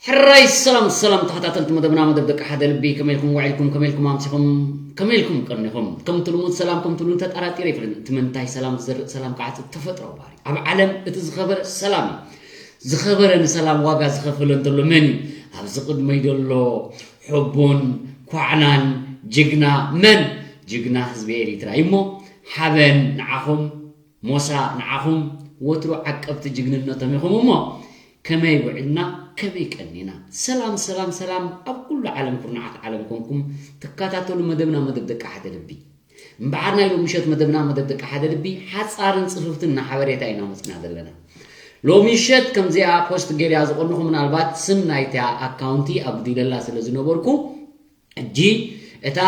ሕራይ ሰላም ሰላም ተኸታተልቲ መደብና፣ መደብ ደቂ ሓደ ልቢ፣ ከመይ ኢልኩም ውዒልኩም፣ ከመይ ኢልኩም ኣምሲኹም፣ ከመይ ኢልኩም ቀኒኹም? ከምቲ ልሙድ ሰላም ከምቲ ልሙድ ተጠራጢረ ይፈልጥ። እቲ መንታይ ሰላም ዝዘርእ ሰላም ከዓ እቲ ተፈጥሮ ባህሪ። ኣብ ዓለም እቲ ዝኸበረ ሰላም እዩ። ዝኸበረ ንሰላም ዋጋ ዝኸፈለ እንተሎ መን እዩ? ኣብዚ ቅድመይ ዘሎ ሕቡን ኳዕናን ጅግና መን? ጅግና ህዝቢ ኤሪትራ እዩ። እሞ ሓበን ንዓኹም፣ ሞሳ ንዓኹም፣ ወትሩ ዓቀብቲ ጅግንነቶም ኢኹም። እሞ ከመይ ውዕልና፣ ከመይ ቀኒና? ሰላም ሰላም ሰላም፣ ኣብ ኩሉ ዓለም ኩርናዓት ዓለም ኮንኩም ትከታተሉ መደብና፣ መደብ ደቂ ሓደ ልቢ። እምበኣር ናይ ሎሚ ምሸት መደብና፣ መደብ ደቂ ሓደ ልቢ፣ ሓጻርን ጽፍፍትን እና ሓበሬታ ኢና መጽና ዘለና። ሎሚ ምሸት ከምዚኣ ፖስት ገይርያ ዝቐንኹ፣ ምናልባት ስም ናይታ ኣካውንቲ ኣጉዲለላ ስለ ዝነበርኩ፣ ሕጂ እታ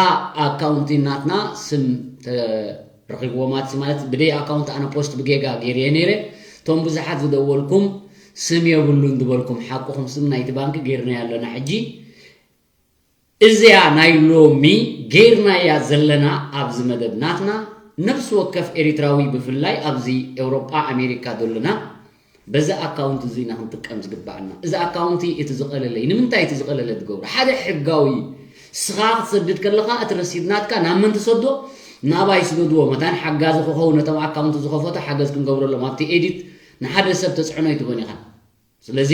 ኣካውንቲ ናትና ስም ተረኺብዎ ማለት፣ ማለት ብደይ ኣካውንት ኣነ ፖስት ብጌጋ ገይርየ ነይረ። እቶም ብዙሓት ዝደወልኩም ስም የብሉን ዝበልኩም፣ ሓቅኹም፣ ስም ናይቲ ባንክ ገይርናዮ ኣለና። ሕጂ እዚኣ ናይ ሎሚ ገይርናያ ዘለና ኣብዚ መደብ ናትና፣ ነፍሲ ወከፍ ኤሪትራዊ፣ ብፍላይ ኣብዚ ኤውሮጳ፣ ኣሜሪካ ዘለና፣ በዚ ኣካውንት እዚ ኢና ክንጥቀም ዝግባኣና። እዚ ኣካውንቲ እቲ ዝቐለለ እዩ። ንምንታይ እቲ ዝቐለለ ትገብሮ? ሓደ ሕጋዊ፣ ስኻ ክትሰድድ ከለኻ እቲ ረሲድ ናትካ ናብ መን ትሰዶ? ናባይ ስደድዎ። መታን ሓጋዚ ክኸውን ነቶም ኣካውንት ዝኸፈቱ ሓገዝ ክንገብረሎም፣ ኣብቲ ኤዲት ንሓደ ሰብ ተጽዕኖ ኣይትኾን ኢኻ። ስለዚ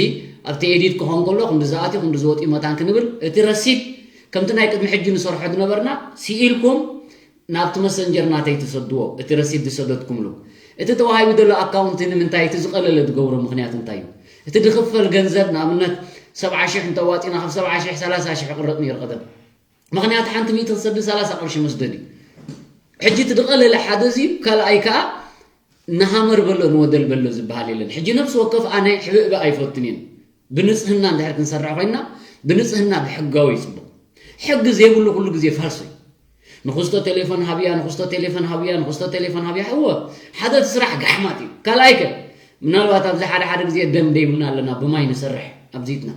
ኣብቲ ኤዲት ክኸውን ከሎ ክንዲ ዝኣትዩ ክንዲ ዝወጥዩ መታን ክንብል፣ እቲ ረሲድ ከምቲ ናይ ቅድሚ ሕጂ ንሰርሖ ዝነበርና ስኢልኩም ናብቲ መሰንጀር ናተይ ትሰድዎ፣ እቲ ረሲድ ዝሰደድኩምሉ። እቲ ተዋሂቡ ዘሎ ኣካውንቲ ንምንታይ እቲ ዝቐለለ ዝገብሮ ምኽንያት እንታይ እዩ? እቲ ዝኽፈል ገንዘብ፣ ንኣብነት፣ ሰብዓ ሽሕ እንተዋፂና፣ ካብ ሰብዓ ሽሕ ሰላሳ ሽሕ ይቕረፅ ነይሩ ቀደም። ምኽንያቱ ሓንቲ ሚእቲ ክሰድድ ሰላሳ ቅርሺ መስደድ እዩ። ሕጂ እቲ ዝቐለለ ሓደ እዚ እዩ። ካልኣይ ከዓ ንሃመር በሎ ንወደል በሎ ዝበሃል የለን። ሕጂ ነፍሲ ወከፍ ኣነ ሕብእብእ ኣይፈቱን እየን። ብንጽህና እንድሕር ክንሰርሕ ኮይንና፣ ብንጽህና ብሕጋዊ እዩ ጽቡቕ። ሕጊ ዘይብሉ ኩሉ ግዜ ፋልሶ እዩ። ንኽስቶ ቴሌፎን ሃብያ፣ ንኽስቶ ቴሌፎን ሃብያ፣ ንኽስቶ ቴሌፎን ሃብያ። እወ፣ ሓደ እቲ ስራሕ ጋሕማት እዩ። ካልኣይ ከ፣ ምናልባት ኣብዚ ሓደ ሓደ ግዜ ደም ደይብልና ኣለና፣ ብማይ ንሰርሕ ኣብዚትና።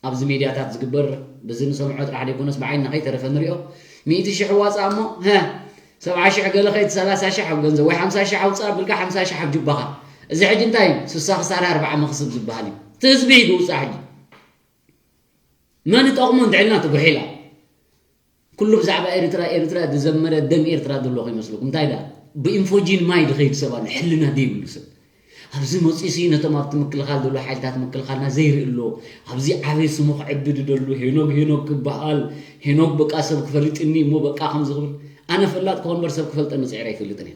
ኣብዚ ሜድያታት ዝግበር፣ በዚ ንሰምዖ ጥራሕ ደይኮነስ ብዓይንና ከይተረፈ ንሪኦ። ሚእቲ ሽሕ ዋፃእ እሞ፣ ሀ፣ ሰብዓ ሽሕ ገለ ከይድ ሰላሳ ሽሕ ኣብ ገንዘብ ወይ ሓምሳ ሽሕ ኣውፃእ ኣቢልካ ሓምሳ ሽሕ ኣብ ጁባኻ። እዚ ሕጂ እንታይ እዩ? ስሳ ክሳራ ኣርብዓ መኽስብ ዝበሃል እዩ። እቲ ህዝቢ እዩ ዝውፃእ ሕጂ። መን ይጠቕሞ እንድዒልና ትጉሒላ። ኩሉ ብዛዕባ ኤርትራ፣ ኤርትራ ዝዘመረ ደም ኤርትራ ዘሎ ከይመስለኩም። እንታይ ደኣ? ብኢንፎጂን ማይ ዝኸይድ ሰብ ኣሎ፣ ሕልና ዘይብሉ ሰብ። ኣብዚ መፂኡሲ ነቶም ኣብቲ ምክልኻል ዘሎ ሓይልታት ምክልኻልና ዘይርኢ ኣሎ። ኣብዚ ዓበይ ስሙ ክዕቢ ዝደሉ ሄኖግ፣ ሄኖግ ክበሃል፣ ሄኖግ በቃ ሰብ ክፈልጥኒ እሞ በቃ ከምዚ ክብል። ኣነ ፈላጥ ክኾን እምበር ሰብ ክፈልጠኒ ፅዒረ ኣይፈልጥን እየ።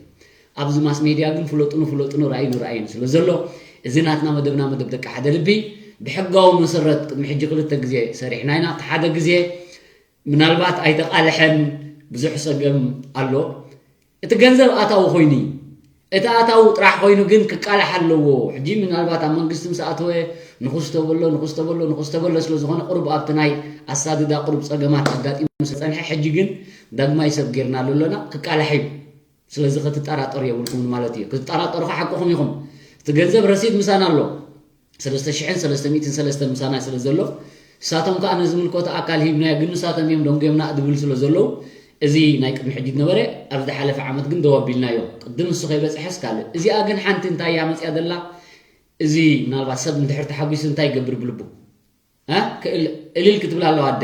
ኣብዚ ማስ ሜድያ ግን ፍለጡኑ፣ ፍለጡኑ፣ ርኣዩኑ፣ ርኣዩኑ ስለ ዘሎ፣ እዚ ናትና መደብና መደብ ደቂ ሓደ ልቢ ብሕጋዊ መሰረት ቅድሚ ሕጂ ክልተ ግዜ ሰሪሕና ኢና። እቲ ሓደ ግዜ ምናልባት ኣይተቃልሐን፣ ብዙሕ ጸገም ኣሎ። እቲ ገንዘብ ኣታዊ ኮይኑ እዩ። እቲ ኣታዊ ጥራሕ ኮይኑ ግን ክቃላሕ ኣለዎ። ሕጂ ምናልባት ኣብ መንግስቲ ምስ ኣተወ ንኹስቶ በሎ፣ ንኹስቶ በሎ፣ ንኹስቶ በሎ ስለ ዝኾነ ቁሩብ ኣብቲ ናይ ኣሳድዳ ቁሩብ ጸገማት ኣጋጢሙ ስለ ጸንሐ፣ ሕጂ ግን ዳግማይ ሰብ ጌርናሉ ኣለና፣ ክቃላሕ እዩ። ስለዚ ክትጠራጠሩ የብልኩምን ማለት እዩ። ክትጠራጠሩ ከዓ ሓቅኹም ኢኹም። እቲ ገንዘብ ረሲድ ምሳና ኣሎ። ሰለስተ ሽሕን ሰለስተ ሚእትን ሰለስተን ምሳና ስለ ዘሎ፣ ንሳቶም ከዓ ነዚ ዝምልከቶ ኣካል ሂብናዮ፣ ግን ንሳቶም እዮም ደንጎዮምና ድብል ስለ ዘለዉ፣ እዚ ናይ ቅድሚ ሕጂ ዝነበረ፣ ኣብ ዝሓለፈ ዓመት ግን ደው ኣቢልናዮ። ቅድም ንሱ ከይበፅሐስ ካልእ። እዚኣ ግን ሓንቲ እንታይ እያ መፅያ ዘላ? እዚ ምናልባት ሰብ እንድሕር ተሓጒሱ እንታይ ይገብር ብልቡ? እ? ክእል-፣ እልል ክትብል ኣለዋ ኣደ።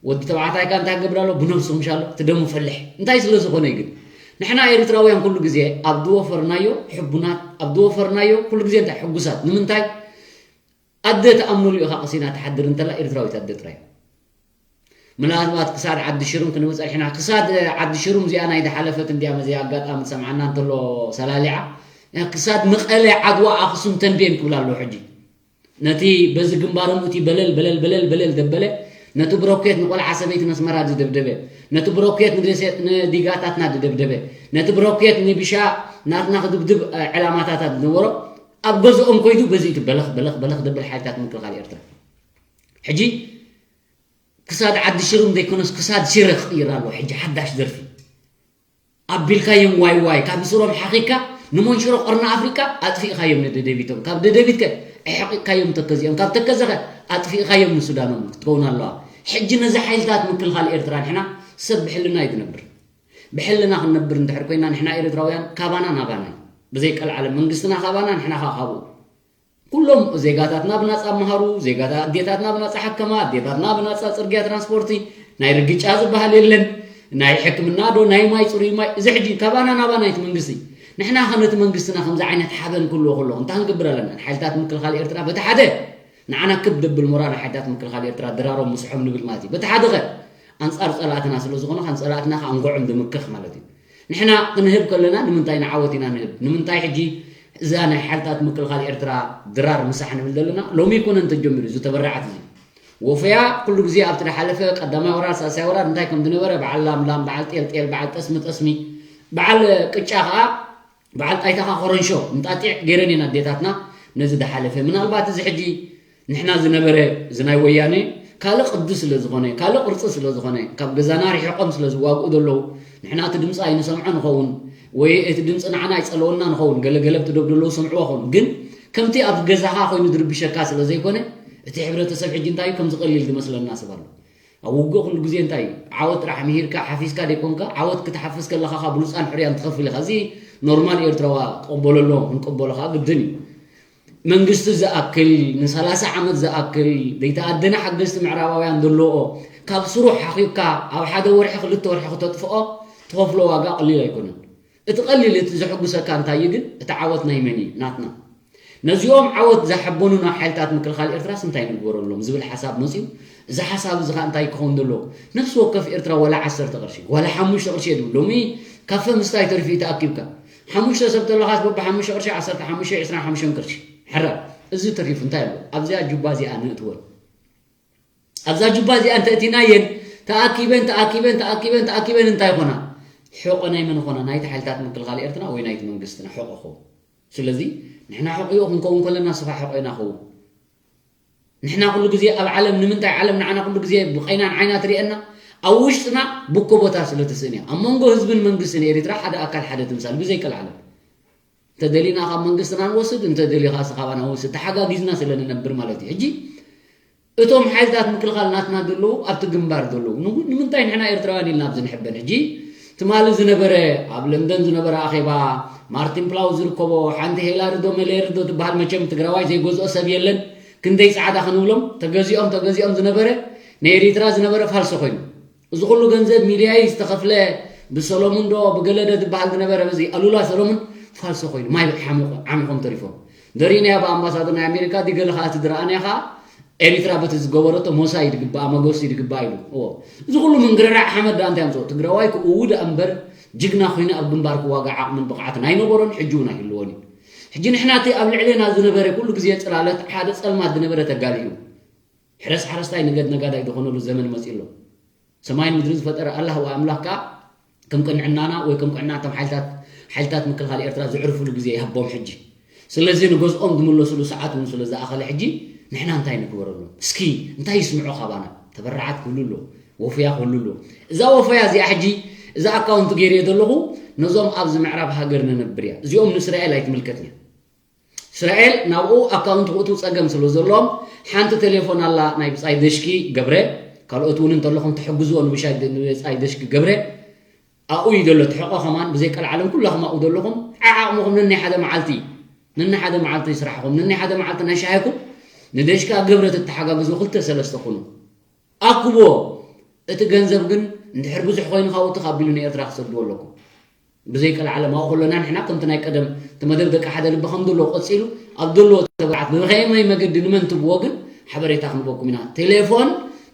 ወዲ ተባዕታይካ እንታይ ክገብር ኣለዎ? ብነብሱ ምሻሎ፣ እቲ ደሙ ፈልሕ። እንታይ ስለ ዝኾነ እዩ ግን? ንሕና ኤርትራውያን ኩሉ ግዜ ኣብ ዝወፈርናዮ ሕቡናት፣ ኣብ ዝወፈርናዮ ኩሉ ግዜ እንታይ? ሕጉሳት። ንምንታይ? ኣደ ተኣምሉ ኢኻ ቀሲና ትሓድር እንተላ ኤርትራዊት ኣደ ጥራይ። ምናልባት ክሳድ ዓዲ ሽሩም ክንብል ጸኒሕና። ክሳድ ዓዲ ሽሩም እዚኣ ናይ ዝሓለፈት እንድያ፣ መዚ ኣጋጣሚ ትሰምዓና እንተሎ ሰላሊዓ። ክሳድ መቐለ፣ ዓድዋ፣ ኣኽሱም፣ ተንቤን ክብል ኣሎ ሕጂ። ነቲ በዚ ግንባሮም እቲ በለል፣ በለል፣ በለል፣ በለል ዘበለ፣ ነቲ ብሮኬት ንቆልዓ ሰበይቲ ነስመራ ዝደብደበ፣ ነቲ ብሮኬት ንደሴ-፣ ንዲጋታትና ዝደብደበ፣ ነቲ ብሮኬት ንብሻ ናትና ክድብድብ፣ እ፣ ዕላማታታት ዝነበሮ፣ ኣብ ገዝኦም ኮይዱ በዚ እቲ በለኽ፣ በለኽ፣ በለኽ ዘብል ሓይልታት ምክልኻል ኤርትራ። ሕጂ ክሳድ ዓዲ ሽሩም ዘይኮነስ ክሳድ ሽረ ክቕይር ኣለዎ። ሕጂ ሓዳሽ ደርፊ። ኣቢልካዮም ዋይ ዋይ፣ ካብ ስሮም ሓኺካ ንመንሽሮ ቀርኒ ኣፍሪቃ ኣጥፊእካዮም ንደደቢቶም። ካብ ደደቢት ከ ኣሕቂቅካዮም ተከዚኦም፣ ካብ ተከዘ ከ ኣጥፊእካዮም ንሱዳኖም ክትከውን ኣለዋ። ሕጂ ነዚ ሓይልታት ምክልኻል ኤርትራ ንሕና ሰብ ብሕልና እዩ ዝነብር። ብሕልና ክንነብር እንድሕር ኮይና ንሕና ኤርትራውያን ካባና ናባና እዩ። ብዘይ ቀልዓለም መንግስትና ካባና ንሕና ከዓ ካብኡ። ኩሎም ዜጋታትና ብናጻ መሃሩ፣ ዜጋታት ኣዴታትና ብናጻ ሓከማ፣ ኣዴታትና ብናጻ ጽርግያ ትራንስፖርቲ፣ ናይ ርግጫ ዝበሃል የለን። ናይ ሕክምና ዶ ናይ ማይ ጽሩይ ማይ፣ እዚ ሕጂ ካባና ናባ ናይቲ መንግስቲ። ንሕና ከ ነቲ መንግስትና ከምዚ ዓይነት ሓበን ክህልዎ ከሎ እንታይ ክንገብር ኣለና? ንሓይልታት ምክልኻል ኤርትራ በቲ ሓደ ንዓና ክብ ደብል ሞራል ሓይልታት ምክልኻል ኤርትራ ድራሮም ምስሖም ንብል ማለት እዩ። በቲ ሓደ ኸ ኣንጻር ጸላእትና ስለ ዝኾነ፣ ከ ንጸላእትና ከ ኣንጎዖም ድምክኽ ማለት እዩ። ንሕና ክንህብ ከለና ንምንታይ ንዓወት ኢና ንህብ? ንምንታይ ሕጂ እዛ ናይ ሓይልታት ምክልኻል ኤርትራ ድራር ምሳሕ ንብል ዘለና? ሎሚ ኣይኮነን ተጀሚሩ እዚ ተበራዓት እዚ። ወፈያ ኩሉ ግዜ ኣብቲ ዝሓለፈ ቀዳማይ ወራር፣ ሳልሳይ ወራር እንታይ ከም ዝነበረ፣ በዓል ላም ላም፣ በዓል ጤል ጤል፣ በዓል ጠስሚ ጠስሚ፣ በዓል ቅጫ ከኣ በዓል ጣይታኻ ኮረንሾ እንጣጢዕ ገይረን እየን ኣዴታትና ነዚ ዝሓለፈ። ምናልባት እዚ ሕጂ ንሕና ዝነበረ እዚ ናይ ወያኔ ካልእ ቅዲ ስለ ዝኾነ፣ ካልእ ቅርጺ ስለ ዝኾነ፣ ካብ ገዛና ርሒቖም ስለ ዝዋግኡ ዘለዉ፣ ንሕና እቲ ድምፂ ኣይንሰምዖ ንኸውን ወይ እቲ ድምፂ ንዓና ኣይጸለወና ንኸውን፣ ገለገለ ኣብቲ ዶብ ዘለዉ ሰምዕዎ ኸውን። ግን ከምቲ ኣብ ገዛኻ ኮይኑ ዝርብሸካ ስለ ዘይኮነ፣ እቲ ሕብረተሰብ ሕጂ እንታይ እዩ ከምዚ ቀሊል ዝመስለና ሰብ ኣሎ። ኣብ ውግእ ኩሉ ግዜ እንታይ እዩ? ዓወት ጥራሕ ምሂርካ ሓፊስካ ደይኮንካ፣ ዓወት ክትሓፍስ ከለኻ ኸኣ ብሉጻን ሕርያን ትኸፍል ኢኻ። እዚ ኖርማል ኤርትራዋ ክቕበሎ ኣለዎም፣ ክንቅበሎ ኸኣ ግድን እዩ። መንግስቲ ዝኣክል፣ ንሰላሳ ዓመት ዝኣክል ዘይተኣደነ ሓገዝቲ ምዕራባውያን ዘለዎኦ፣ ካብ ስሩ ሓኺብካ ኣብ ሓደ ወርሒ ክልተ ወርሒ ክተጥፍኦ ትኸፍሎ ዋጋ ቀሊል ኣይኮነን። እቲ ቀሊል እቲ ዘሐጉሰካ እንታይ እዩ ግን? እቲ ዓወት ናይ መን እዩ? ናትና። ነዚኦም ዓወት ዘሐበኑና ሓይልታት ምክልኻል ኤርትራስ እንታይ ንግበረሎም ዝብል ሓሳብ መጺኡ። እዚ ሓሳብ እዚ ኸኣ እንታይ ክኸውን ዘለዎ? ነፍሲ ወከፍ ኤርትራ ዋላ ዓሰርተ ቅርሺ፣ ዋላ ሓሙሽተ ቅርሺ የድብሉ። ሎሚ ካፈ ምስታይ ተሪፉ እዩ ተኣኪብካ። ሓሙሽተ ሰብ ተለኻስ በብሓሙሽተ ቅርሺ፣ ዓሰርተ ሓሙሽተ፣ ዕስራን ሓሙሽተን ቅርሺ። ሕራይ፣ እዚ ተሪፉ እንታይ ኣሎ? ኣብዚኣ ጁባ እዚኣ ንእትወን። ኣብዛ ጁባ እዚኣ እንተ እቲናየን፣ ተኣኪበን፣ ተኣኪበን፣ ተኣኪበን፣ ተኣኪበን እንታይ ይኾና? ሕቖ ናይ መን ይኾና? ናይቲ ሓይልታት ምክልኻል ኤርትራ ወይ ናይቲ መንግስትና ሕቖ ይኸውን። ስለዚ ንሕና ሕቖኡ ክንከውን ከለና ንስኻ ሕቖና ኸውን። ንሕና ኩሉ ግዜ ኣብ ዓለም፣ ንምንታይ ዓለም ንዓና ኩሉ ግዜ ብቐይናን ዓይና ትሪኤና? ኣብ ውሽጥና ብኮ ቦታ ስለ ትስእን እያ። ኣብ መንጎ ህዝብን መንግስትን ኤሪትራ ሓደ ኣካል ሓደ ትምሳል ብዘይ ቀልዓለም። እንተደሊና ካብ መንግስትና ንወስድ፣ እንተደልዩ ከኣ ካባና ንወስድ፣ ተሓጋጊዝና ስለ ንነብር ማለት እዩ። ሕጂ እቶም ሓይልታት ምክልኻል ናትና ዘለዉ ኣብቲ ግንባር ዘለዉ፣ ንጉ-፣ ንምንታይ ንሕና ኤርትራውያን ኢልና ኣብዚ ንሕበን? ሕጂ ትማሊ ዝነበረ፣ ኣብ ለንደን ዝነበረ ኣኼባ፣ ማርቲን ፕላው ዝርከቦ፣ ሓንቲ ሄላሪ ዶ መሌሪ ዶ ትበሃል፣ መቸም ትግራዋይ ዘይገዝኦ ሰብ የለን፣ ክንደይ ጻዕዳ ክንብሎም፣ ተገዚኦም፣ ተገዚኦም ዝነበረ፣ ናይ ኤሪትራ ዝነበረ ፋልሶ ኮይኑ። እዚ ኩሉ ገንዘብ ሚድያይ ዝተኸፍለ ብሰሎሙን ዶ ብገለ ዶ ዝበሃል ዝነበረ፣ በዚ ኣሉላ ሰሎሙን ፋልሶ ኮይኑ፣ ማይ ሓሚቑ-፣ ዓሚቖም ተሪፎም። ዘሪእናዮ ብኣምባሳደር ናይ ኣሜሪካ፣ ድገለ ኸኣ እቲ ዝረኣናዮ ኸኣ ኤሪትራ በቲ ዝገበረቶ ሞሳይድ ግባኣ፣ መጎሲድ ግባኣ ኢሉ። እዎ። እዚ ኩሉ ምንግርራዕ ሓመድ ደኣ እንታይ ኣምጽኦ? ትግራዋይ ክእዉ ደኣ እምበር፣ ጅግና ኮይኑ ኣብ ግንባር ክዋጋእ ዓቕምን ብቕዓትን ኣይነበሮን፣ ሕጂ እውን ኣይህልዎን እዩ። ሕጂ ንሕና እቲ ኣብ ልዕሌና ዝነበረ ኩሉ ግዜ ጽላለት፣ ሓደ ጸልማት ዝነበረ ተጋሊኡ። ሕረስ ሓረስታይ፣ ንገድ ነጋዳይ ዝኾነሉ ዘመን መጺኡ ኣሎ። ሰማይን ምድርን ዝፈጠረ ኣላህ ወኣምላኽ ከኣ ከም ቅንዕናና ወይ ከም ቅንዕና እቶም ሓይልታት፣ ሓይልታት ምክልኻል ኤርትራ ዝዕርፉሉ ግዜ ይሃቦም ሕጂ። ስለዚ ንገዝኦም ዝምለሱሉ ሰዓት እውን ስለ ዝኣኸለ ሕጂ ንሕና እንታይ ንግበረሎም? እስኪ እንታይ ይስምዖ ካባና? ተበራዓት ክህሉ ኣሎ፣ ወፍያ ክህሉ ኣሎ። እዛ ወፍያ እዚኣ ሕጂ፣ እዛ ኣካውንት ገይረዮ ዘለኹ ነዞም ኣብዚ ምዕራብ ሃገር ንነብር እያ። እዚኦም ንእስራኤል ኣይትምልከትን እያ። እስራኤል ናብኡ ኣካውንት ክእትው ጸገም ስለ ዘለዎም፣ ሓንቲ ቴሌፎን ኣላ ናይ ብጻይ ደሽኪ ገብረ፣ ካልኦት እውን እንተለኹም ትሕግዝዎ ንብሻይ ደ-፣ ንብጻይ ደሽኪ ገብረ፣ ኣብኡ እዩ ዘሎ እቲ ሕቆ ከማን፣ ብዘይ ቀልዓለም ኩላኹም ኣብኡ ዘለኹም፣ ዓዓቕምኹም ነናይ ሓደ መዓልቲ፣ ነናይ ሓደ መዓልቲ ስራሕኹም፣ ነናይ ሓደ መዓልቲ ናይ ሻሂኩም፣ ንደሽካ ገብረ ትተሓጋግዙ ክልተ ሰለስተ ኩኑ። ኣክቦ፣ እቲ ገንዘብ ግን እንድሕር ብዙሕ ኮይኑ ካብኡ ትኽ ኣቢሉ ንኤርትራ ክሰድዎ ኣለኩም። ብዘይ ቀልዓለም ኣብኡ ከሎና ንሕና ከምቲ ናይ ቀደም እቲ መደብ ደቂ ሓደ ልቢ ከም ዘለዎ ቀጺሉ ኣብ ዘለዎ ተባዓት ብኸመይ መገዲ ንመን ትብዎ ግን ሓበሬታ ክንበኩም ኢና። ቴሌፎን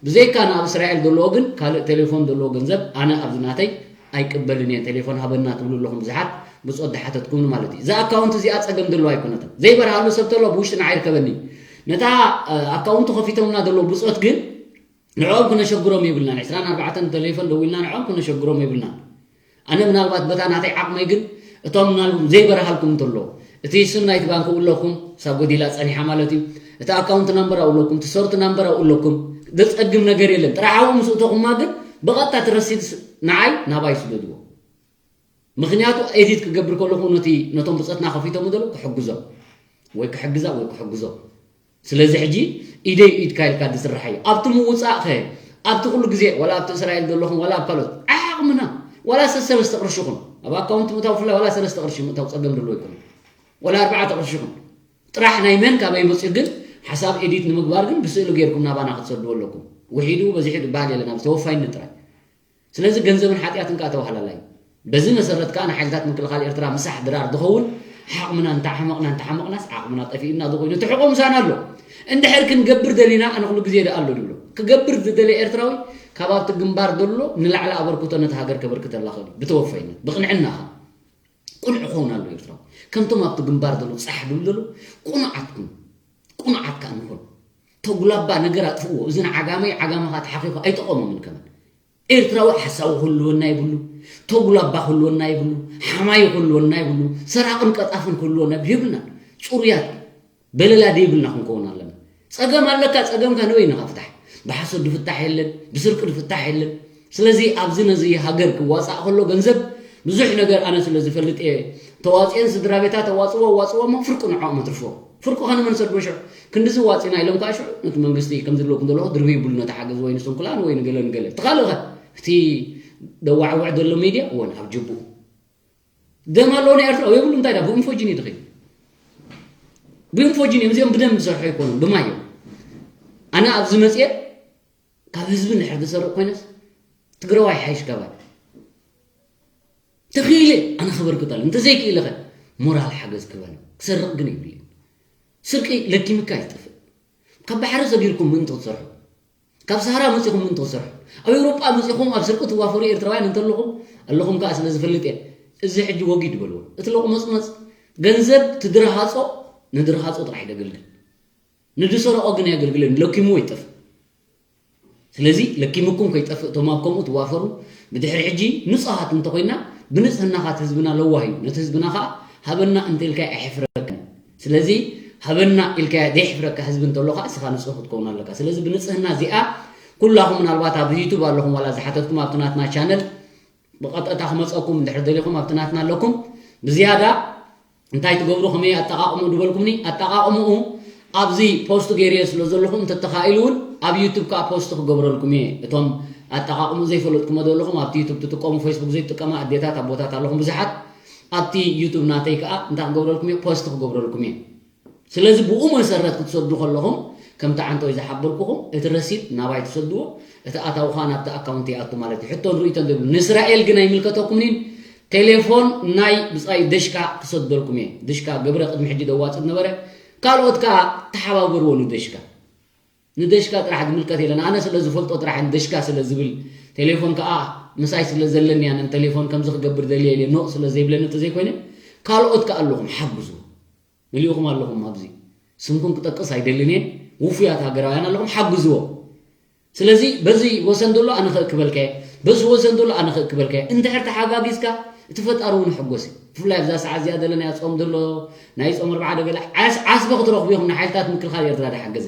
ብዘይካ ንኣብ እስራኤል ዘለዎ ግን ካልእ ቴሌፎን ዘለዎ ገንዘብ ኣነ ኣብዚ ናተይ ኣይቅበልን እየ። ቴሌፎን ሃበና ትብሉ ኣለኹም ብዙሓት ብጾት ዝሓተትኩምኒ ማለት እዩ። እዛ ኣካውንት እዚኣ ጸገም ዘለዋ ኣይኮነትን። ዘይበርሃሉ ሰብ ተሎ ብውሽጢ ንዓይ ርከበኒ። ነታ፣ እ፣ ኣካውንት ከፊቶምና ዘለዉ ብጾት ግን ንዕኦም ክነሸግሮም የብልናን። ዕስራን ኣርባዕተን ቴሌፎን ደዊልና ንዕኦም ክነሸግሮም የብልናን። ኣነ ምናልባት በታ ናተይ ዓቕመይ ግን እቶም ምናልባት ዘይበርሃልኩም እንተሎ፣ እቲ ስም ናይቲ ባንክ ውለኩም፣ እሳ ጎዲላ ጸኒሓ ማለት እዩ። እቲ ኣካውንት ናምበር ኣውለኩም፣ እቲ ሶርት ናምበር ኣውለኩም፣ ዘጸግም ነገር የለን። ጥራሕ ኣብኡ ምስ እተኹማ ግን ብቐጥታ እቲ ረሲድ ስ-፣ ንዓይ ናባይ ስደድዎ። ምኽንያቱ ኤዲት ክገብር ከለኹ ነቲ፣ ነቶም ብጸትና ከፊቶም ዘለዉ ክሕግዞም ወይ ክሕግዛ ወይ ክሕግዞ። ስለዚ ሕጂ ኢደይ ኢድካ ኢልካ ዝስራሕ እዩ። ኣብቲ ምውጻእ ኸ፣ ኣብቲ ኩሉ ግዜ ዋላ ኣብቲ እስራኤል ዘለኹም ዋላ ኣብ ካልኦት ዓቕምና ዋላ ሰ-፣ ሰለስተ ቅርሺ ይኹን ኣብ ኣካውንት ምእታው፣ ብፍላይ ዋላ ሰለስተ ቅርሺ ምእታው ጸገም ዘለዎ ኣይኮነን። ዋላ ኣርባዕተ ቅርሺ ይኹን ጥራሕ ናይ መን ካበይ መፅኡ ግን ሓሳብ ኤዲት ንምግባር ግን ብስእሊ ጌርኩም ናባና ክትሰድዎ ኣለኩም። ውሒዱ በዚሑ ዝበሃል የለን፣ ኣብ ተወፋይነት ጥራይ። ስለዚ ገንዘብን ሓጢኣትን ከዓ ተባህላላ እዩ። በዚ መሰረት ከዓ ንሓይልታት ምክልኻል ኤርትራ ምሳሕ ድራር ዝኸውን ዓቕምና እንተዓመቕና እንተዓመቕናስ ዓቕምና ጠፊእና ዝኾይኑ እቲ ሕቖ ምሳና ኣሎ። እንድሕር ክንገብር ደሊና ኣነ ኩሉ ግዜ ደኣ ኣሎ ድብሎ። ክገብር ዝደለ ኤርትራዊ ካብ ኣብቲ ግንባር ዘሎ ንላዕሊ ኣበርክቶ ነቲ ሃገር ከበርክተላ ኽእል እዩ። ብተወፋይነት፣ ብቕንዕና ኸዓ። ቁኑዕ ክኸውን ኣሎ ኤርትራዊ። ከምቶም ኣብቲ ግንባር ዘሎ ጻሕ ድብል ዘሎ ቁኑዓት ኩኑ። ቁኑዓት ከኣ ንኹን። ተጉላባ ነገር ኣጥፍእዎ። እዚ ንዓጋመይ ዓጋመኻ ተሓኺኹ ኣይጠቐሞምን ከመን። ኤርትራዊ ሓሳዊ ክህልወና ይብሉ። ተጉላባ ክህልወና ይብሉ። ሓማይ ክህልወና ይብሉ። ሰራቕን ቀጣፍን ክህልወና ይብሉ። የብልና። ጽሩያት በለላ ደይብልና ክንከውን ኣለና። ጸገም ኣለካ፣ ጸገምካ ንበይንኻ ፍታሕ። ብሓሶት ድፍታሕ የለን፣ ብስርቂ ድፍታሕ የለን። ስለዚ ኣብዚ ነዚ ሃገር ክዋጻእ ከሎ ገንዘብ ብዙሕ ነገር ኣነ ስለ ዝፈልጥ እየ። ተዋጽኦን ስድራ ቤታ ተዋጽዎ፣ ዋጽዎ እሞ ፍርቂ ንዕኦም ኣትርፎ። ፍርቂ ከ ንመን ሰድዎ ሽዑ? ክንድዚ ዋጺና ኢሎም ከኣ ሽዑ ነቲ መንግስቲ ከምዚ ዝብለኩም ዘለኹ ድርብይ ይብሉ ነቲ ሓገዝ ወይ ንስንኩላን ወይ ንገለ ንገለ። እቲ ካልእ ኸ? እቲ ደዋዕውዕ ዘሎ ሚድያ እውን ኣብ ጅቡኡ። ደም ኣለዎ ናይ ኤርትራ የብሉ። እንታይ ዳ ብኢንፎጂን እዩ ተኸይዱ? ብኢንፎጂን እዮም እዚኦም ብደም ዝሰርሑ ኣይኮኑን፣ ብማይ እዮም። ኣነ ኣብዚ መፅየ ካብ ህዝቢ እንድሕር ዝሰርቕ ኮይነስ ትግራዋይ ሓይሽ ካባይ። ተኽኢለ ኣነ ክበርክት ኣለኒ። እንተዘይክኢለ ኸ ሞራል ሓገዝ ክበኒ። ክሰርቕ ግን የብለይን። ስርቂ ለኪምካ ይጠፍእ። ካብ ባሕሪ ሰጊርኩም ምእንቲ ክትሰርሑ፣ ካብ ሳህራ መጺኹም ምእንቲ ክትሰርሑ፣ ኣብ ኤውሮጳ መጺኹም ኣብ ስርቂ ትዋፈሩ ኤርትራውያን እንተለኹም፣ ኣለኹም ከኣ ስለ ዝፈልጥ እየ። እዚ ሕጂ ወጊድ በልዎ። እቲ ሎቕመጽመጽ ገንዘብ ትድረሃጾ ንድረሃጾ ጥራሕ ደገልግል። ንድሰረቆ ግን ኣየገልግልን፣ ለኪምዎ ይጠፍእ። ስለዚ ለኪምኩም ከይጠፍእ እቶም ኣብ ከምኡ ትዋፈሩ፣ ብድሕሪ ሕጂ ንጹሃት እንተኾይና፣ ብንጽህናኻ እቲ ህዝብና ለዋህ እዩ። ነቲ ህዝብና ኸኣ ሃበና እንተኢልካዮ ኣይሕፍረካን። ስለዚ ሃበና ኢልካዮ ዘየሕፍረካ ህዝቢ እንተሎ ኸኣ እስኻ ንጹህ ክትከውን ኣለካ። ስለዚ ብንጽህና እዚኣ ኩላኹም ምናልባት ኣብ ዩቱብ ኣለኹም ዋላ ዝሓተትኩም ኣብቲ ናትና ቻነል ብቐጥታ ክመጸኩም እንድሕር ደሊኹም ኣብቲ ናትና ኣለኩም። ብዝያዳ እንታይ ትገብሩ ከመይ ኣጠቓቕምኡ ዝበልኩምኒ ኣጠቓቕምኡ ኣብዚ ፖስት ገይረዮ ስለ ዘለኹ እንተተኻኢሉ እውን ኣብ ዩቱብ ከኣ ፖስት ክገብረልኩም እየ። እቶም ኣጠቓቕምኡ ዘይፈለጥኩሞ ዘለኹም ኣብቲ ዩቱብ ትጥቀሙ ፌስቡክ ዘይትጥቀማ ኣዴታት ኣቦታት ኣለኹም ብዙሓት ኣብቲ ዩቱብ ናተይ ከኣ እንታይ ክገብረልኩም እየ ፖስት ክገብረልኩም እየ። ስለዚ ብኡ መሰረት ክትሰዱ ከለኹም ከምቲ ዓንቶይ ዝሓበርኩኹም እቲ ረሲድ ናባይ ትሰድዎ እቲ ኣታዊ ኸኣ ናብቲ ኣካውንት ይኣቱ ማለት እዩ። ሕቶን ርእይቶን ዘይብሉ ንእስራኤል ግን ኣይምልከተኩምኒን። ቴሌፎን ናይ ብጻይ ደሽካ ክሰደልኩም እየ። ደሽካ ገብረ ቅድሚ ሕጂ ደዋጽእ ነበረ። ካልኦት ከኣ ተሓባበርዎ ንደሽካ። ንደሽካ ጥራሕ ዝምልከት የለን። ኣነ ስለ ዝፈልጦ ጥራሕ ንደሽካ ስለ ዝብል ቴሌፎን ከኣ ምሳይ ስለ ዘለኒ ኣነ ቴሌፎን ከምዚ ክገብር ደልየ ኢለ ኖእ ስለ ዘይብለኒ እንተዘይኮይነ ካልኦት ከኣ ኣለኹም ሓግዙ። መሊእኹም ኣለኹም ኣብዚ ስምኩም ክጠቅስ ኣይደልን እየ። ውፉያት ሃገራውያን ኣለኹም ሓግዝዎ። ስለዚ በዚ ወሰን ዘሎ ኣነ ክእክበልካ እየ፣ በዚ ወሰን ዘሎ ኣነ ክእክበልካ እየ። እንድሕር ተሓጋጊዝካ እቲ ፈጣሪ እውን ይሕጎስ እዩ። ብፍላይ ኣብዛ ሰዓት እዚኣ ዘለናያ ጾም ዘሎ ናይ ጾም ኣርብዓ ደገለ ዓስ ዓስቢ ክትረኽቡ ኢኹም ንሓይልታት ምክልኻል ኤርትራ ዝሓገዘ።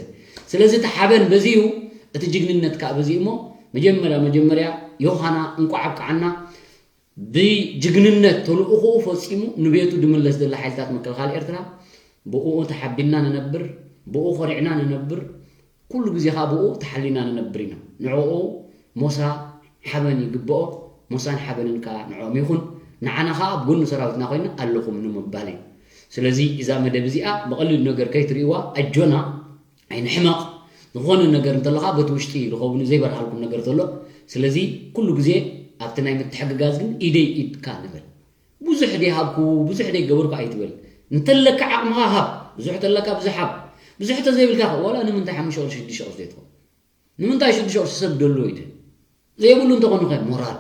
ስለዚ እቲ ሓበን በዚ እዩ፣ እቲ ጅግንነት ከኣ በዚ እዩ እሞ መጀመርያ መጀመርያ ዮሃና እንቋዕ ኣብቅዓና። ብጅግንነት ተልእኾኡ ፈጺሙ ንቤቱ ድምለስ ዘሎ ሓይልታት ምክልኻል ኤርትራ ብእኡ ተሓቢንና ንነብር፣ ብእኡ ኮሪዕና ንነብር፣ ኩሉ ግዜ ከኣ ብእኡ ተሓሊና ንነብር ኢና። ንዕኡ ሞሳ ሓበን ይግብኦ፣ ሞሳን ሓበንን ከኣ ንዕኦም ይኹን። ንዓና ከኣ ኣብ ጎኒ ሰራዊትና ኮይና ኣለኹም ንምባል እዩ። ስለዚ እዛ መደብ እዚኣ ብቐሊል ነገር ከይትርእይዋ፣ ኣጆና ኣይንሕመቕ። ዝኾነ ነገር እንተለኻ በቲ ውሽጢ ዝኸውን ዘይበርሃልኩም ነገር ዘሎ። ስለዚ ኩሉ ግዜ ኣብቲ ናይ ምትሕግጋዝ ግን ኢደይ ኢድካ ንበል። ብዙሕ ደይ ሃብኩ፣ ብዙሕ ደይ ገበርኩ ኣይትበል። እንተለካ ዓቕምኻ ሃብ። ብዙሕ ተለካ ብዙሕ ሃብ። ብዙሕ ተዘይብልካ ከ ዋላ ንምንታይ ሓሙሽተ ቅርሺ ሽዱሽተ ቅርሺ ዘይትኸውን? ንምንታይ ሽዱሽተ ቅርሺ ሰብ ደሎ ኢደ? ዘይብሉ እንተኾይኑ ከ ሞራል?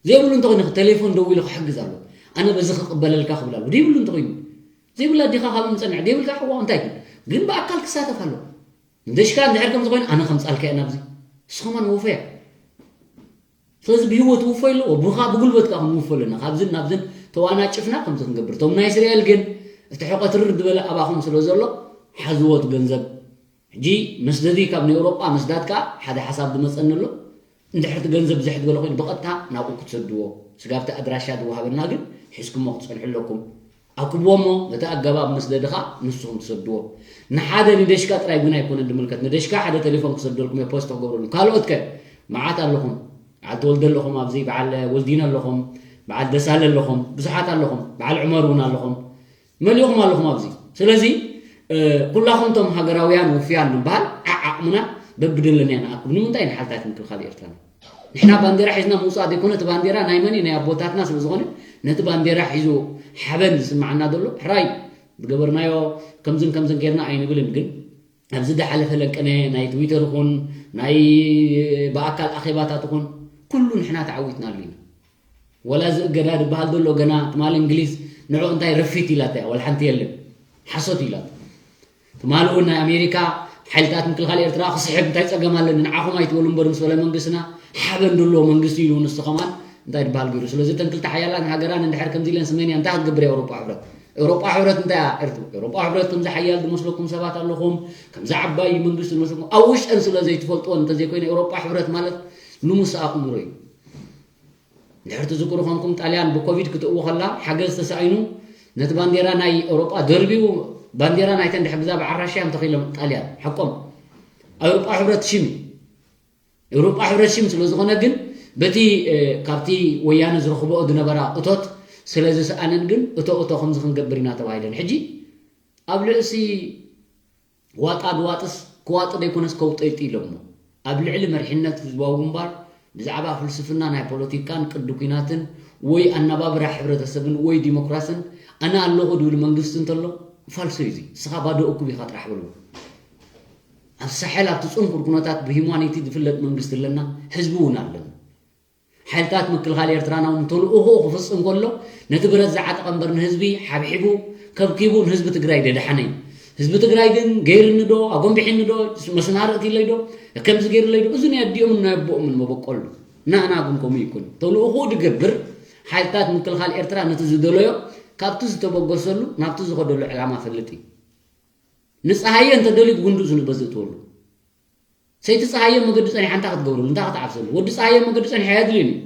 ዘይብሉ እንተኾይኑ ከ ቴሌፎን ደዊሉ ክሕግዝ ኣሎ። ኣነ በዚ ክቕበለልካ ክብል ኣሎ። ዘይብሉ እንተኾይኑ ዘይብላ ዲኻ ካብ ምጸንዕ ዘይብልካ ሕዋ እንታይ ግን? ግን ብኣካል ክሳተፍ ኣሎ። ንደሽካ እንድሕር ከም ዝኾይኑ ኣነ ከምጻልካ እየ ናብዚ። ንስኹም ኣነ ወፈያ። ስለዚ ብህይወት ውፎ ኣለዎ። ብኻ ብጉልበት ከኣ ክንውፎ ኣለና። ካብዝን ናብዝን ተዋናጭፍና ከምዚ ክንገብር። እቶም ናይ እስራኤል ግን እቲ ሕቆ ትርር ዝበለ ኣባኹም ስለ ዘሎ ሓዝዎ እቲ ገንዘብ። ሕጂ መስደዲ ካብ ናይ ኤውሮጳ መስዳድ ከኣ ሓደ ሓሳብ ዝመጸኒ ኣሎ። እንድሕር እቲ ገንዘብ ዝሕድ ዝበለ ኮይኑ ብቐጥታ ናብኡ ክትሰድዎ። ስጋብቲ ኣድራሻ ዝወሃበና ግን ሒዝኩሞ ክትጸንሑ ኣለኩም። ኣክብዎ እሞ ነቲ ኣገባብ መስደድኻ ንስኹም ትሰድዎ። ንሓደ ንደሽካ ጥራይ እውን ኣይኮነን ዝምልከት። ንደሽካ ሓደ ቴሌፎን ክሰደልኩም እየ ፖስት ክገብረልኩም። ካልኦት ከ መዓት ኣለኹም። በዓል ተወልደ ኣለኹም ኣብዚ፣ በዓል ወልዲን ኣለኹም፣ በዓል ደሳለ ኣለኹም፣ ብዙሓት ኣለኹም፣ በዓል ዑመር እውን ኣለኹም። መሊእኹም ኣለኹም ኣብዚ። ስለዚ ኩላኹም ቶም ሃገራውያን ውፍያን ንበሃል ዓዓቕምና በብደለናዮ ንኣክብ። ንምንታይ ንሓልታት ምክልኻል ኤርትራና ንሕና ባንዴራ ሒዝና ምውፃእ ዘይኮነ፣ እቲ ባንዴራ ናይ መን እዩ? ናይ ኣቦታትና ስለ ዝኾነ፣ ነቲ ባንዴራ ሒዙ ሓበን ዝስማዓና ዘሎ ሕራይ ዝገበርናዮ ከምዝን ከምዝን ጌርና ኣይንብልን። ግን ኣብዚ ዝሓለፈ ለንቅነ ናይ ትዊተር ይኹን ናይ ብኣካል ኣኼባታት ይኹን ኩሉ ንሕና ተዓዊትናሉ ኢና። ወላ እዚ እገዳ ዝበሃል ዘሎ ገና ትማሊ እንግሊዝ ንዑ እንታይ ረፊት ኢላታ እያ፣ ወላ ሓንቲ የለን። ሓሶት ኢላታ። ትማሊ እውን ናይ ኣሜሪካ ሓይልታት ምክልኻል ኤርትራ ክስሕብ እንታይ ጸገም ኣለኒ ንዓኹም ኣይትበሉ እምበር ምስ በለ መንግስትና ሓበን ድሎ መንግስቲ ኢሉ ንሱ ከማን እንታይ ዝበሃል ገይሩ። ስለዚ እተን ክልተ ሓያላን ሃገራን እንድሕር ከምዚ ኢለን ስመንያ እንታይ ክትገብር እያ ኤውሮጳ ሕብረት? ኤውሮጳ ሕብረት እንታይ እያ ኤርትራ? ኤውሮጳ ሕብረት ከምዚ ሓያል ዝመስለኩም ሰባት ኣለኹም፣ ከምዚ ዓባይ መንግስቲ ዝመስለኩም ኣብ ውሽጠን ስለ ዘይትፈልጥዎን እንተዘይኮይነ ኤውሮጳ ሕብረት ማለት ልሙስ ኣእምሮ እዩ። እንድሕር ትዝክሩ ኮንኩም ጣልያን ብኮቪድ ክትእዎ ከላ ሓገዝ ተሳኢኑ ነቲ ባንዴራ ናይ ኤውሮጳ ደርቢቡ ባንዴራ ናይተን ድሕር ግዛ በዓል ራሽያ እንተኺሎም ጣልያን ሓቆም ኣብ ኤውሮጳ ሕብረት ሽም እዩ። ኤውሮጳ ሕብረት ሽም ስለ ዝኾነ ግን በቲ ካብቲ ወያነ ዝረኽብኦ ዝነበራ እቶት ስለ ዝሰኣነን ግን እቶ እቶ ከምዚ ክንገብር ኢና ተባሂለን። ሕጂ ኣብ ልዕሲ ዋጣ ድዋጥስ ክዋጥ ዘይኮነስ ከውጠይጡ ኢሎሞ ኣብ ልዕሊ መሪሕነት ህዝባዊ ግንባር ብዛዕባ ፍልስፍና ናይ ፖለቲካን ቅዲ ኲናትን ወይ ኣነባብራ ሕብረተሰብን ወይ ዲሞክራስን ኣነ ኣለኹ ድብል መንግስቲ እንተሎ ፋልሶ እዩ። እዚ ንስኻ ባዶ እኩብ ኢኻ ጥራሕ በልዎ። ኣብ ሳሕል ኣብቲ ጽንኩር ኩነታት ብሂማኒቲ ዝፍለጥ መንግስቲ ኣለና፣ ህዝቢ እውን ኣለና። ሓይልታት ምክልኻል ኤርትራና እውን ተልእኾኡ ክፍጽም ከሎ ነቲ ብረት ዝዓጠቐ እምበር ንህዝቢ ሓብሒቡ ከብኪቡ ንህዝቢ ትግራይ ደድሓነ እዩ። ህዝቢ ትግራይ ግን ገይርኒ ዶ ኣጎንቢሒኒ ዶ መስማር እትይለይ ዶ ከምዚ ገይርለይ ዶ እዚ ናይ ኣዲኦምን ናይ ኣቦኦምን መበቆል ዶ? ናና ግን ከምኡ ይኮን። ተልእኾኡ ድገብር ሓይልታት ምክልኻል ኤርትራ ነቲ ዝደለዮ ካብቲ ዝተበገሰሉ ናብቲ ዝኸደሉ ዕላማ ፈልጥ እዩ። ንፀሃየ እንተደልዩ ብጉንዱ ዝንበዝእ ትበሉ ሰይቲ ፀሃየ መገዲ ፀኒሓ እንታይ ክትገብርሉ እንታይ ክትዓብሰሉ ወዲ ፀሃየ መገዲ ፀኒሓ የድልዩን እዩ።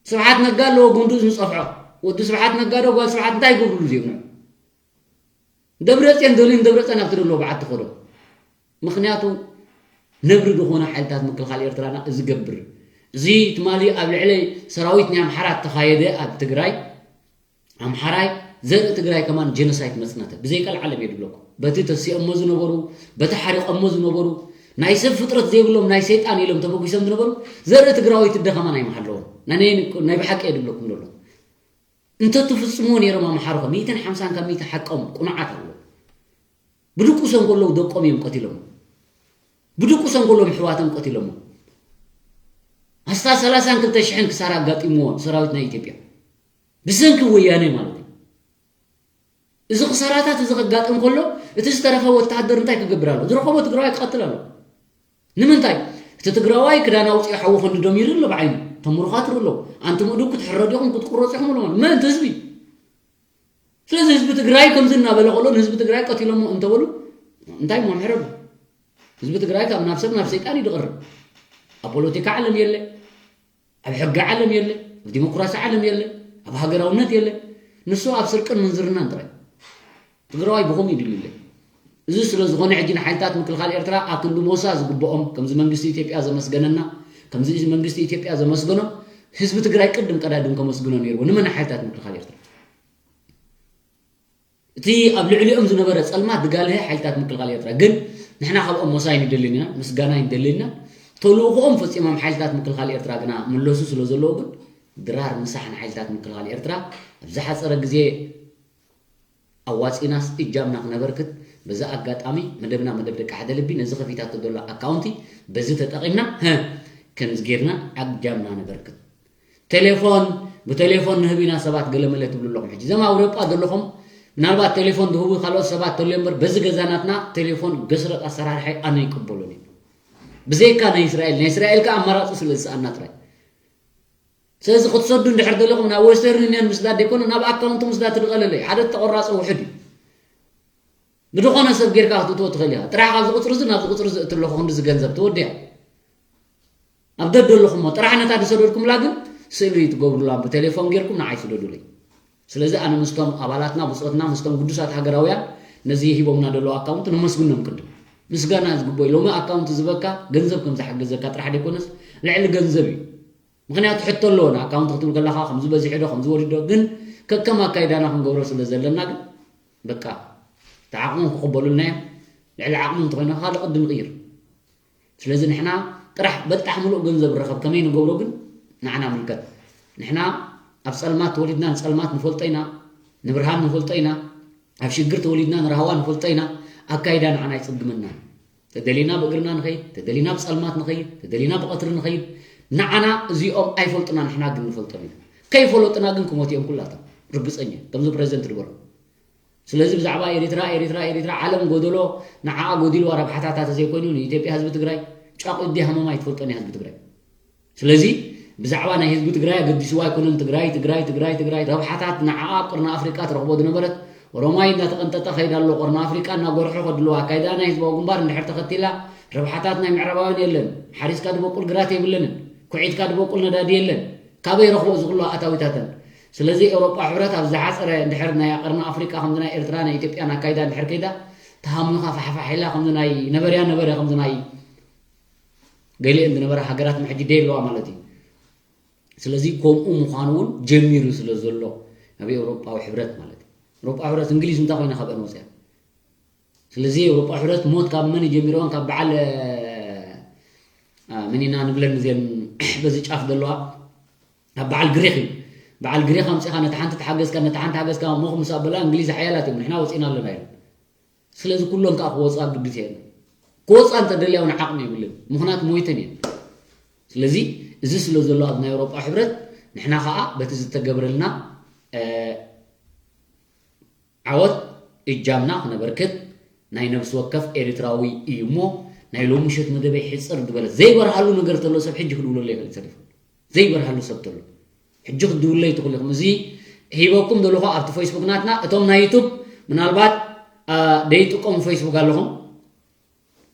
ስብሓት ነጋ ኣለዎ ጉንዱ ዝንፀፍዖ ወዲ ስብሓት ነጋ ዶ ጓል ስብሓት እንታይ ይገብርሉ ዜብኖ ደብረፅዮን ደልዩ ንደብረፅዮን ኣብቲ ደለዎ በዓቲ ከዶ ምክንያቱ ነብሪ ዝኾነ ሓይልታት ምክልኻል ኤርትራና እዚ ገብር እዚ ትማሊ ኣብ ልዕሊ ሰራዊት ናይ ኣምሓራ ተኻየደ ኣብ ትግራይ ኣምሓራይ ዘርኢ ትግራይ ከማን ጀኖሳይድ መፅነተ ብዘይቀልዓለም እየ ድብለኩም በቲ ተሲኦሞ ዝነበሩ በቲ ሓሪቆሞ ዝነበሩ ናይ ሰብ ፍጥረት ዘይብሎም ናይ ሰይጣን ኢሎም ተበጊሶም ዝነበሩ ዘርኢ ትግራወይት እደ ከማን ኣይመሃለዎም ናይ ብሓቂ እየ ድብለኩም ዘሎ እንተትፍፅምዎ ነይሮም ኣምሓርኸ ሚእትን ሓምሳን ካብ ሚእቲ ሓቆም ቁኑዓት ኣለዉ ብድቁሶም ከለዉ ደቆም እዮም ቀቲሎሞ ብድቁሶም ከለዉ ኣሕዋቶም ቀቲሎሞ ኣስታት ሰላሳን ክልተ ሽሕን ክሳራ ኣጋጢምዎ ሰራዊት ናይ ኢትዮጵያ ብሰንኪ ወያነ ማለት እዩ እዚ ክሳራታት እዚ ከጋጥም ከሎ እቲ ዝተረፈ ወተሃደር እንታይ ክገብር ኣሎ ዝረኸቦ ትግራዋይ ክቐትል ኣሎ ንምንታይ እቲ ትግራዋይ ክዳን ኣውፅኡ ሓዊ ክንድዶም ይርኢ ኣሎ ብዓይኑ ተምሩኻትሩ ኣለዉ ኣንቲ ምእዱብ ክትሕረዱ ኢኹም ክትቁረፁ ኢኹም ኣለዎ ምእንቲ ህዝቢ ስለዚ ህዝቢ ትግራይ ከምዚ እናበለ ከሎ ንህዝቢ ትግራይ ቀቲሎሞ እንተበሉ እንታይ እሞ ምሕረዱ ህዝቢ ትግራይ ካብ ናብ ሰብ ናብ ሰይጣን እዩ ዝቐርብ ኣብ ፖለቲካ ዓለም የለ ኣብ ሕጊ ዓለም የለ ኣብ ዲሞክራሲ ዓለም የለ ኣብ ሃገራውነት የለ ንሱ ኣብ ስርቅን ምንዝርናን ጥራይ ትግራዋይ ብኸምኡ ይድልለ እዚ ስለ ዝኾነ ሕጂ ንሓይልታት ምክልኻል ኤርትራ ኣብ ክንዲ ሞሳ ዝግብኦም ከምዚ መንግስቲ ኢትዮጵያ ዘመስገነና ከምዚ መንግስቲ ኢትዮጵያ ዘመስገኖም ህዝቢ ትግራይ ቅድም ቀዳድም ከመስግኖ ነይርዎ ንመን ሓይልታት ምክልኻል ኤርትራ እቲ ኣብ ልዕሊኦም ዝነበረ ጸልማት ዝጋልሀ ሓይልታት ምክልኻል ኤርትራ ግን ንሕና ካብኦም ሞሳ ኣይንደልን ኢና ምስጋና ኣይንደልን ኢና ተልእኾኦም ፈጺሞም ሓይልታት ምክልኻል ኤርትራ ግና መለሱ ስለ ዘለዎ ግን ድራር ምሳሕ ንሓይልታት ምክልኻል ኤርትራ ኣብ ዝሓጸረ ግዜ ኣዋጺናስ እጃምና ክነበርክት በዚ ኣጋጣሚ መደብና መደብ ደቂ ሓደ ልቢ ነዚ ከፊታቶ ዘሎ ኣካውንቲ በዚ ተጠቒምና ሀ ከምዚ ጌርና ኣጃምና ነበርክት ቴሌፎን ብቴሌፎን ንህብ ኢና ሰባት ገለመለ ትብሉ ኣለኹም ሕጂ ዘም ኣውሮጳ ዘለኹም ምናልባት ቴሌፎን ዝህቡ ካልኦት ሰባት ተልዮ እምበር በዚ ገዛ ናትና ቴሌፎን ገስረጥ ኣሰራርሐ ኣነ ይቅበሉን እዩ ብዘይካ ናይ እስራኤል ናይ እስራኤል ከ ኣማራፂ ስለ ዝሰኣና ጥራይ ስለዚ ክትሰዱ እንድሕር ዘለኹም ናብ ወስተርን ዩኒየን ምስዳድ ዘይኮነ ናብ ኣካውንት ምስዳድ ትድቐለለ ሓደ ተቆራፀ ውሕድ እዩ ብዝኾነ ሰብ ጌርካ ክትእትዎ ትኽእል ኢኻ ጥራሕ ካብዚ ቁፅሪ እዚ ናብዚ ቁፅሪ እዚ እትለኹ ክንዲ ዝገንዘብ ተወዲያ ኣብ ደደለኹሞ ጥራሕ ነታ ዝሰደድኩምላ ግን ስእሊ ትገብሩላ ብቴሌፎን ጌርኩም ንዓይ ስደዱለይ ስለዚ ኣነ ምስቶም ኣባላትና ብፆትና ምስቶም ግዱሳት ሃገራውያን ነዚ ሂቦምና ደለዉ ኣካውንት ነመስግኖም ቅድም ምስጋና ዝግቦ ሎሚ ኣካውንት ዝበካ ገንዘብ ከም ዝሓገዘካ ጥራሕ ደይኮነስ ልዕሊ ገንዘብ እዩ ምክንያቱ ሕቶ ኣለዎ ንኣካውንት ክትብል ከለካ ከምዚ በዚሑ ዶ ከምዚ ወሪዶ ግን ከከም ኣካይዳና ክንገብሮ ስለ ዘለና ግን በቃ ዓቕሞም ክቕበሉልና እዮም። ልዕሊ ዓቕሞም እንተኾይኑ ካልእ ቅዲ ንቕይር። ስለዚ ንሕና ጥራሕ በጣሕ ምሉእ ገንዘብ ንረኸብ ከመይ ንገብሮ ግን ንዓና ምልከት። ንሕና ኣብ ጸልማት ተወሊድና ንጸልማት ንፈልጦ ኢና፣ ንብርሃን ንፈልጦ ኢና፣ ኣብ ሽግር ተወሊድና ንራህዋ ንፈልጦ ኢና። ኣካይዳ ንዓና ኣይጽግመናን። ተደሊና ብእግርና ንኸይድ፣ ተደሊና ብጸልማት ንኸይድ፣ ተደሊና ብቐትሪ ንኸይድ። ንዓና እዚኦም ኣይፈልጡና፣ ንሕና ግን ንፈልጦም ኢና። ከይፈለጡና ግን ክሞት እዮም ኩላቶም። ርግጸኛ እየ። ከምዚ ፕሬዚደንት ዝበሎ። ስለዚ ብዛዕባ ኤሪትራ ኤሪትራ ኤሪትራ ዓለም ጎደሎ ንዓኣ ጎዲልዋ ረብሓታታ ተዘይኮይኑ ንኢትዮጵያ ህዝቢ ትግራይ ጫቑ እዲ ሃመማ ኣይትፈልጦን እያ ህዝቢ ትግራይ። ስለዚ ብዛዕባ ናይ ህዝቢ ትግራይ ኣገዲስዋ ኣይኮነን። ትግራይ ትግራይ ትግራይ ትግራይ ረብሓታት ንዓኣ ኣብ ቅርኒ ኣፍሪቃ ትረኽቦ ዝነበረት ኦሮማይ እንዳተቐንጠጠ ከይዳ ኣሎ። ቅርኒ ኣፍሪቃ እናጎርሑ ከድልዋ ኣካይዳ ናይ ህዝባዊ ግንባር እንድሕር ተኸቲላ ረብሓታት ናይ ምዕራባውያን የለን። ሓሪስካ ዝበቁል ግራት የብለንን። ኩዒትካ ዝበቁል ነዳዲ የለን። ካበይ ረኽቦ እዚ ኩሉ ኣታዊታተን? ስለዚ ኤውሮጳ ሕብረት ኣብ ዝሓፀረ እንድሕር ናይ ቀርኒ ኣፍሪቃ ከምዚ ናይ ኤርትራ ናይ ኢትዮጵያን ኣካይዳ እንድሕር ከይዳ ተሃሚኻ ፋሕፋሕ ኢላ ከምዚ ናይ ነበርያ ነበረ ከምዚ ናይ ገሊአን ዝነበራ ሃገራት መሕጂ ደይ ኣለዋ ማለት እዩ። ስለዚ ከምኡ ምዃኑ እውን ጀሚሩ ስለ ዘሎ ኣብ ኤውሮጳዊ ሕብረት ማለት እዩ። ኤውሮጳዊ ሕብረት እንግሊዝ እንታይ ኮይና ካብአን ወፅያ? ስለዚ ኤውሮጳዊ ሕብረት ሞት ካብ መን ጀሚርዋን ካብ በዓል እ፣ መን ኢና ንብለን እዘን በዚ ጫፍ ዘለዋ ካብ በዓል ግሪክ እዩ። በዓል ግሪክ ኣምፂኻ ነቲ ሓንቲ ተሓገዝካ ነቲ ሓንቲ ሓገዝካ ሞኽ ምስ ኣበላ እንግሊዝ ሓያላት እዮም ንሕና ወፂና ኣለና ኢለን። ስለዚ ኩሎን ከዓ ክወፅኣ ግድት እየን። ክወፅኣ እንተደልያ እውን ዓቕሚ የብለን። ምኽንያቱ ሞይተን እየን። ስለዚ እዚ ስለ ዘሎ ኣብ ናይ ኤውሮጳ ሕብረት ንሕና ከዓ በቲ ዝተገብረልና እ፣ ዓወት እጃምና ክነበርክት ናይ ነብሲ ወከፍ ኤርትራዊ እዩ እሞ ናይ ሎሚ ምሸት መደበይ ሕፅር ዝበለት ዘይበርሃሉ ነገር ተሎ ሰብ ሕጂ ክድውለሎ ይኽእል ተሪፉ ዘይበርሃሉ ሰብ ተሎ ሕጂ ክትድውለይ ትኽእሉ ኢኹም። እዚ ሂበኩም ዘለኹ ኣብቲ ፌስቡክ ናትና እቶም ናይ ዩቱብ ምናልባት አ፣ ደይጥቀሙ ፌስቡክ ኣለኹም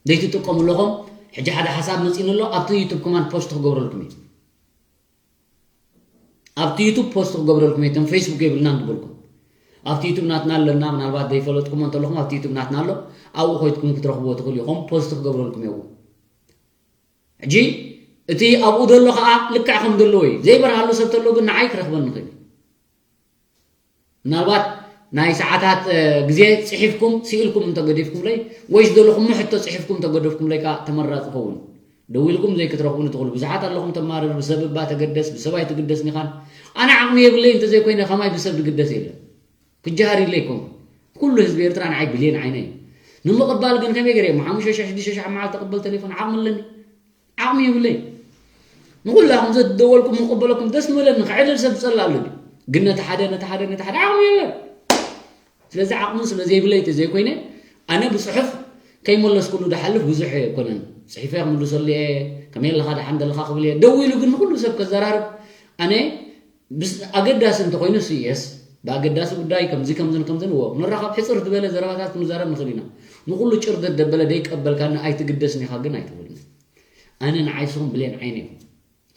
ደይትጥቀሙ ኣለኹም ሕጂ ሓደ ሓሳብ መፂኑ ኣሎ ኣብቲ ዩቱብ ከማን ፖስት ክገብረልኩም እዩ። ኣብቲ ዩቱብ ፖስት ክገብረልኩም እየ እቶም ፌስቡክ የብልናን ዝበልኩም ኣብቲ ዩቱብ ናትና ኣለና ምናልባት ዘይፈለጥኩም እንተለኹም ኣብቲ ዩቱብ ናትና ኣሎ ኣብኡ ኮይትኩም ክትረኽብዎ ትኽእሉ ኢኹም ፖስት ክገብረልኩም እየ ሕጂ እቲ ኣብኡ ዘሎ ከዓ ልክዕ ከም ዘለዎ እዩ ዘይበርሃሉ ሰብ ተሎ ግን ንዓይ ክረኽበኒ ይኽእል ምናልባት ናይ ሰዓታት ግዜ ፅሒፍኩም ስኢልኩም እንተገዲፍኩምለይ ወይ ዝደለኹሞ ሕቶ ፅሒፍኩም እንተገደፍኩምለይ ከዓ ተመራፂ ኸውን ደው ኢልኩም ዘይክትረኽቡኒ ትኽእሉ ብዙሓት ኣለኹም ተማርር ብሰብ እባ ተገደስ ብሰብ ኣይትግደስን ኢኻን ኣነ ዓቕሚ የብለይ እንተዘይኮይነ ከማይ ብሰብ ዝግደስ የለን ክጀሃር ኢለ ኣይኮንኩ ኩሉ ህዝቢ ኤርትራ ንዓይ ብልየን ዓይነ እዩ ንምቕባል ግን ከመይ ገረ እሞ ሓሙሽተ ሽሕ ሽዱሽተ ሽሕ መዓልቲ ተቕበል ቴሌፎን ዓቕሚ ኣለኒ ዓቕሚ የብለይ ንኹላኹም ዘትደወልኩም ምቕበለኩም ደስ ምበለኒ ክዕልል ሰብ ዝፀልእ ኣሎ ግን ነቲ ሓደ ነቲ ሓደ ነቲ ሓደ ዓቕሚ የብለን ስለዚ ዓቕሚ ስለ ዘይብለይ ተዘይኮይነ ኣነ ብፅሑፍ ከይመለስኩሉ ድሓልፍ ብዙሕ ኣይኮነን ፅሒፈ ክምልሰሉ እየ ከመይ ኣለኻ ደሓን ዘለኻ ክብል እየ ደው ኢሉ ግን ንኩሉ ሰብ ከዘራርብ ኣነ ኣገዳሲ እንተኮይኑ ስ የስ ብኣገዳሲ ጉዳይ ከምዚ ከምዝን ከምዝን እዎ ንራኸብ ሕፅር ዝበለ ዘረባታት ክንዛረብ ንኽእል ኢና ንኩሉ ጭርደት ደበለ ደይቀበልካኒ ኣይትግደስን ኢኻ ግን ኣይትብልኒ ኣነ ንዓይ ስኹም ብሌን ዓይነ እዩ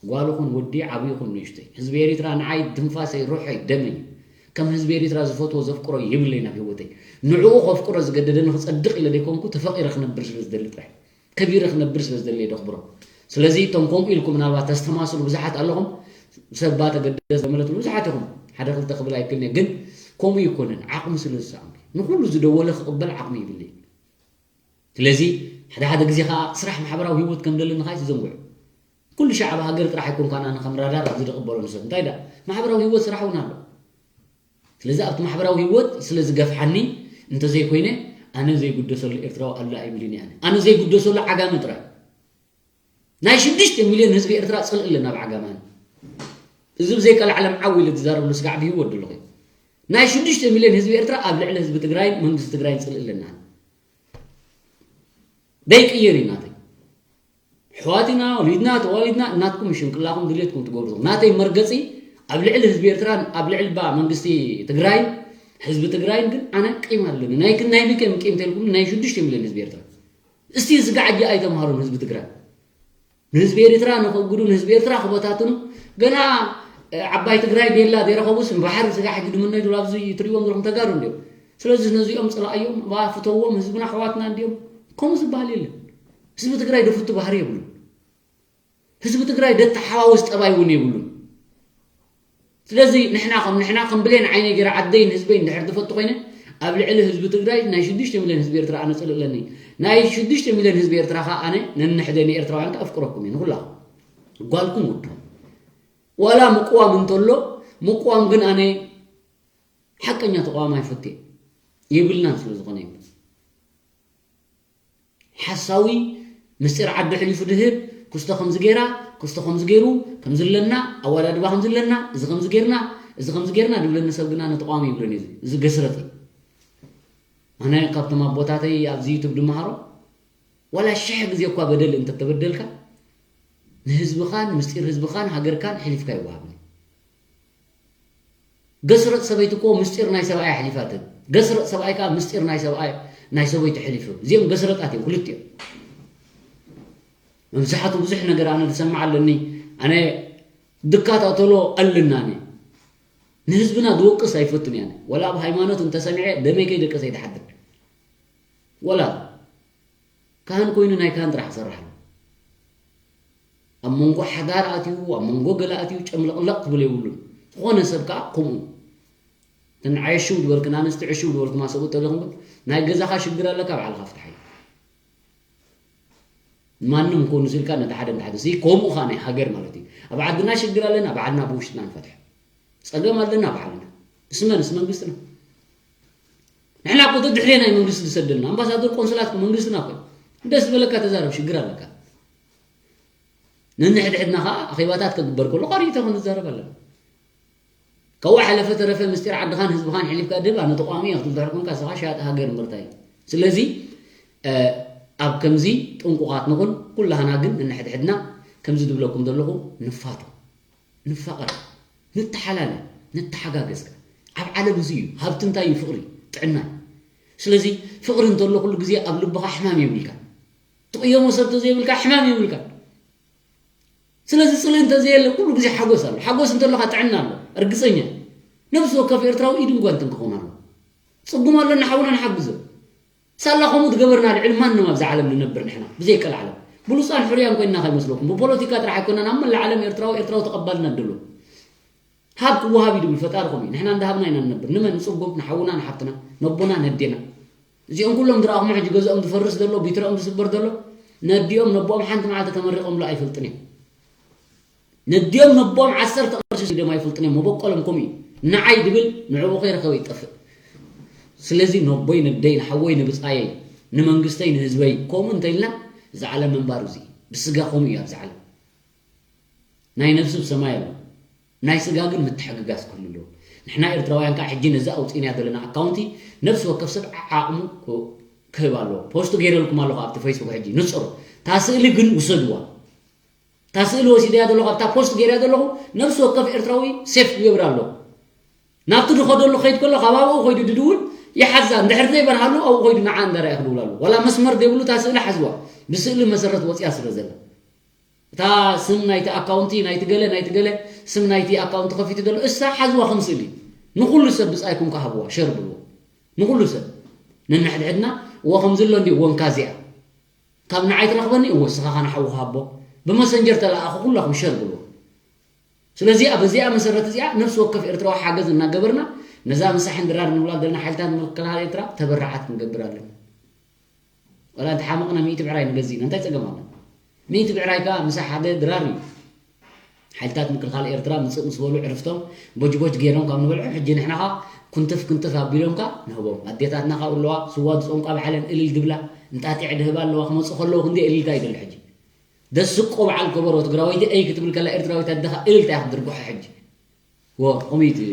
ጓል ኹን ወዲ ዓብዪ ኹን ንእሽተይ ህዝቢ ኤሪትራ ንዓይ ትንፋሰይ ሩሐይ ደመይ ከም ህዝቢ ኤሪትራ ዝፈትዎ ዘፍቅሮ ይብለይ ናብ ህይወተይ ንዕኡ ከፍቅሮ ዝገደደኒ ክፀድቕ ኢለ ደይኮንኩ ተፈቂረ ክነብር ስለ ዝደሊ ጥራሕ ከቢረ ክነብር ስለ ዝደሊ የደኽብሮ ስለዚ እቶም ከምኡ ኢልኩም ምናልባት ተስተማስሉ ብዙሓት ኣለኹም ሰብ ባተገደስ ማለት ብዙሓት ኢኹም ሓደ ክልተ ክብል ኣይክልኒ ግን ከምኡ ይኮነን ዓቕሚ ስለ ዝሰኣንኩ ንኩሉ ዝደወለ ክቕበል ዓቕሚ ይብለይ ስለዚ ሓደ ሓደ ግዜ ከዓ ስራሕ ማሕበራዊ ህይወት ከም ደለኒ ከዓ ይትዘንግዑ ኩሉ ሻዕ ኣብ ሃገር ጥራሕ ኣይኮንኳን ኣነ ከም ራዳር ኣብዚ ዝቕበሎ ንሰብ እንታይ ዳ ማሕበራዊ ህይወት ስራሕ እውን ኣሎ ስለዚ ኣብቲ ማሕበራዊ ህይወት ስለ ዝገፍሓኒ እንተዘይኮይነ ኣነ ዘይጉደሰሉ ኤርትራዊ ኣላ ኣይብልን ኣነ ኣነ ዘይጉደሰሉ ዓጋመ ጥራይ ናይ ሽዱሽተ ሚልዮን ህዝቢ ኤርትራ ፅልእ ኣለና ኣብ ዓጋመ ኣነ እዚ ብዘይካ ላዕለም ዓው ኢለ ዝዛረብሉ ስጋዕ ብህይወት ዘለኹ ናይ ሽዱሽተ ሚልዮን ህዝቢ ኤርትራ ኣብ ልዕሊ ህዝቢ ትግራይን መንግስቲ ትግራይን ፅልእ ኣለና ደይቅየር እዩ ናተይ ኣሕዋትና ወሊድና ተዋሊድና እናትኩም ሽንቅላኹም ድሌትኩም ትገብሩ ናተይ መርገፂ ኣብ ልዕሊ ህዝቢ ኤርትራን ኣብ ልዕሊ ባ መንግስቲ ትግራይ ህዝቢ ትግራይን ግን ኣነ ቂም ኣለኒ ናይ ናይ ሚልዮን ቂም ተልኩም ናይ ሽዱሽተ ሚልዮን ህዝቢ ኤርትራ እስቲ ስጋዕ ሕጂ ኣይተምሃሩን ህዝቢ ትግራይ ንህዝቢ ኤርትራ ንኸግዱ ንህዝቢ ኤርትራ ክበታትኑ ገና ዓባይ ትግራይ ቤላ ዘይረኸቡስ ባሕሪ ስጋዕ ሕጂ ድምነይ ድብሉ ኣብዚ ትሪእዎም ዘለኹም ተጋሩ እንዲዮም ስለዚ ነዚኦም ፅላእዮም ፍተዎም ህዝብና ኣሕዋትና እንዲዮም ከምኡ ዝበሃል የለን ህዝቢ ትግራይ ደፍቱ ባህሪ የብሉን ህዝቢ ትግራይ ደተሓዋውስ ጠባይ እውን የብሉን ስለዚ ንሕና ከም ንሕና ከም ብሌን ዓይነ ገይረ ዓደይን ህዝበይን ድሕር ዝፈቱ ኮይነ ኣብ ልዕሊ ህዝቢ ትግራይ ናይ ሽዱሽተ ሚልዮን ህዝቢ ኤርትራ ኣነ ጽልእለኒ። ናይ ሽዱሽተ ሚልዮን ህዝቢ ኤርትራ ከኣ ኣነ ነንሕደ ንኤርትራውያን ከኣ ኣፍቅረኩም እየ ንኹላኹም። ጓልኩም ወድኹም። ዋላ ምቅዋም እንተሎ ምቅዋም ግን ኣነ ሓቀኛ ተቃዋማይ ፈትየ የብልናን ስለ ዝኾነ እዩ። ሓሳዊ ምስጢር ዓዲ ሕሊፉ ድህብ ክስቶ ከምዚ ገይራ ክስቶ ከምዚ ገይሩ ከምዚ ኣለና ኣወዳድባ ከምዚ ኣለና እዚ ከምዚ ገይርና እዚ ከምዚ ገይርና ድብለኒ ሰብ ግና ነተቃዋሚ ይብለኒ እዚ ገስረጥ እዩ። ኣነ ካብቶም ኣቦታተይ ኣብዚ ዩቱብ ድመሃሮ ዋላ ሽሕ ግዜ እኳ በደል እንተተበደልካ ንህዝብኻን ምስጢር ህዝብኻን ሃገርካን ሕሊፍካ ይወሃብን እዩ። ገስረጥ ሰበይቲ እኮ ምስጢር ናይ ሰብኣይ ኣሕሊፋ ትህብ። ገስረጥ ሰብኣይ ከዓ ምስጢር ናይ ሰብኣይ ናይ ሰበይቲ ሕሊፉ። እዚኦም ገስረጣት እዮም ክልቲኦም። መብዛሕቱ ብዙሕ ነገር ኣነ ዝሰምዕ ኣለኒ። ኣነ ድካታተሎ ኣለና ኣነ ንህዝብና ዝወቅስ ኣይፈቱን እያ። ወላ ኣብ ሃይማኖት እንተሰሚዐ ደመይ ከይደቀሰ ይድሓድር። ወላ ካህን ኮይኑ ናይ ካህን ጥራሕ ክሰርሕ ኣሎ። ኣብ መንጎ ሓዳር ኣትዩ ኣብ መንጎ ገለ ኣትዩ ጨምለቕለቕ ክብል የብሉን። ዝኾነ ሰብ ከዓ ከምኡ እተን ዓየሽው ዝበልክን ኣንስቲ ዕሽው ዝበልኩማ ሰብኡት ተለኹም ናይ ገዛኻ ሽግር ኣለካ ባዕልኻ ፍትሓይ። ማንም ኮኑ ስልካ ነቲ ሓደ ንሓደ እዚ ከምኡ ኸዓ ናይ ሃገር ማለት እዩ። ኣብ ዓድና ሽግር ኣለና ባዕልና ብውሽጥና ንፈትሖ። ጸገም ኣለና ባዕልና። እስመን እስ መንግስትና ንሕና እኮ ደድሕሬ ናይ መንግስቲ ዝሰደልና ኣምባሳደር ቆንስላት መንግስትና እኮ ደስ ዝበለካ ተዛረብ ሽግር ኣለካ። ነንሕድሕድና ከዓ ኣኼባታት ከግበር ከሎ ቀሪተ ክንዛረብ ኣለና። ካብኡ ሓለፈ ተረፈ ምስጢር ዓድኻን ህዝብኻን ሕሊፍካ ድህብ ኣነ ተቋሚ እየ ክትብል ድሕር ኮንካ ስኻ ሻያጢ ሃገር ምርታይ። ስለዚ ኣብ ከምዚ ጥንቁቓት ንኹን። ኩላህና ግን ነንሕድሕድና ከምዚ ዝብለኩም ዘለኹ ንፋቶ ንፋቐር ንተሓላለ ንተሓጋገዝካ። ኣብ ዓለም እዚ እዩ ሃብቲ እንታይ እዩ ፍቕሪ ጥዕና እዩ። ስለዚ ፍቕሪ እንተሎ ኩሉ ግዜ ኣብ ልብኻ ሕማም የብልካ። ትቕየሞ ሰብ ተዘይብልካ ሕማም የብልካ። ስለዚ ጽልኢ እንተዘየለ ኩሉ ግዜ ሓጎስ ኣሎ። ሓጎስ እንተለካ ጥዕና ኣሎ። እርግጸኛ ነብሲ ወከፍ ኤርትራዊ ኢድን ጓንትን ክኸውን ኣሎ። ጽጉም ኣሎ ንሓውና ንሓግዞ። ሳላ ከምኡ ዝገበርና ልዕሊ ማንም ኣብዛ ዓለም ንነብር ንሕና ብዘይ ቀልዓለም ብሉጻን ሕሩያን ኮይንና ከይመስለኩም ብፖለቲካ ጥራሕ ኣይኮናን ኣብ መላእ ዓለም ኤርትራዊ ኤርትራዊ ተቐባልነት ደሎ። ሃብ ክወሃብ እዩ ድብል ፈጣሪ ከምኡ እዩ። ንሕና እንዳሃብና ኢና ንነብር። ንመን ንጽጉም ንሓውና ንሓብትና ነቦና ነዴና። እዚኦም ኩሎም ዝረኣኹሞ ሕጂ ገዝኦም ዝፈርስ ዘሎ ቢትረኦም ዝስበር ዘሎ ነዲኦም ነቦኦም ሓንቲ መዓልቲ ተመሪቖምሉ ኣይፈልጥን እዮም። ነዲኦም ነቦም ዓሰርተ ቅርሺ ደም ኣይፈልጥን እዮም መበቆሎም ከምኡ እዩ። ንዓይ ድብል ንዕኡ ከይረኸበ ይጠፍእ። ስለዚ ነቦይ ነደይ ንሓወይ ንብፃየይ ንመንግስተይ ንህዝበይ ከምኡ እንተኢልና እዚ ዓለም ምንባር እዚ ብስጋ ከምኡ እዩ ኣብዚ ዓለም ናይ ነብሲ ብሰማይ ኣሎ ናይ ስጋ ግን ምትሕግጋዝ ክህሉ ኣለዎ። ንሕና ኤርትራውያን ከዓ ሕጂ ነዚ ኣውፂእናያ ዘለና ኣካውንቲ ነብሲ ወከፍ ሰብ ዓዓቕሙ ክህብ ኣለዎ። ፖስት ገይረልኩም ኣለኹ ኣብቲ ፌስቡክ ሕጂ ንፅሩ እታ ስእሊ ግን ውሰድዋ። እታ ስእሊ ወሲደያ ዘለኹ ኣብታ ፖስት ገይረያ ዘለኹ ነብሲ ወከፍ ኤርትራዊ ሴፍ ይገብር ኣሎ። ናብቲ ድኸደሉ ከይድ ከሎ ካብ ኣብኡ ኮይዱ ድድውል ይሓዛ እንድሕር ዘይበርሃሉ ኣብኡ ኮይዱ ንዓ እንዳረኣየ ክድውል ኣሎ። ዋላ መስመር ዘይብሉ እታ ስእሊ ሓዝዋ። ብስእሊ መሰረት ወፅያ ስለ ዘላ እታ ስም ናይቲ ኣካውንቲ ናይቲ ገለ ናይቲ ገለ ስም ናይቲ ኣካውንቲ ከፊቱ ዘሎ እሳ ሓዝዋ ከም ስእሊ ንኩሉ ሰብ ብፃይኩም ከሃብዋ ሸር ብልዎ ንኩሉ ሰብ ነንሕድሕድና እዎ ከምዚ ኣሎ እንዲ እዎ እንካ እዚኣ ካብ ንዓይ ትረኽበኒ እዎ እስኻ ኻን ሓውኻ ኣቦ ብመሰንጀር ተለኣኹ ኩላኹም ሸር ብልዎ። ስለዚ ኣብ እዚኣ መሰረት እዚኣ ነፍሲ ወከፍ ኤርትራዊ ሓገዝ እናገበርና ነዛ ምሳሕን ድራር ንብላ ዘለና ሓይልታት ምክልኻል ኤርትራ ተበራዓት ክንገብር ኣለና። ወላ እንተሓመቕና ሚእቲ ብዕራይ ንገዝእ ኢና እንታይ ጸገም ኣሎ? ሚእቲ ብዕራይ ከኣ ምሳሕ ሓደ ድራር እዩ። ሓይልታት ምክልኻል ኤርትራ ምጽእ ምስ በሉ ዕርፍቶም ቦጅቦጅ ገይሮም ካብ ንበልዖም ሕጂ ንሕና ከኣ ኩንትፍ ክንትፍ ኣቢሎም ከኣ ንህቦም። ኣዴታትና ካብኡ ኣለዋ ስዋ ዝጸምቋ በዓለን እልል ድብላ እንጣጢዕ ድህባ ኣለዋ ክመጹ ከለዉ ክንደይ እልልታ ይደሊ ሕጂ። ደስቆ በዓል ከበሮ ትግራወይቲ እይ ክትብል ከላ ኤርትራዊት ኣደኻ እልልታ እያ ክትድርጉሖ ሕጂ። ወ ከምኡ እዩ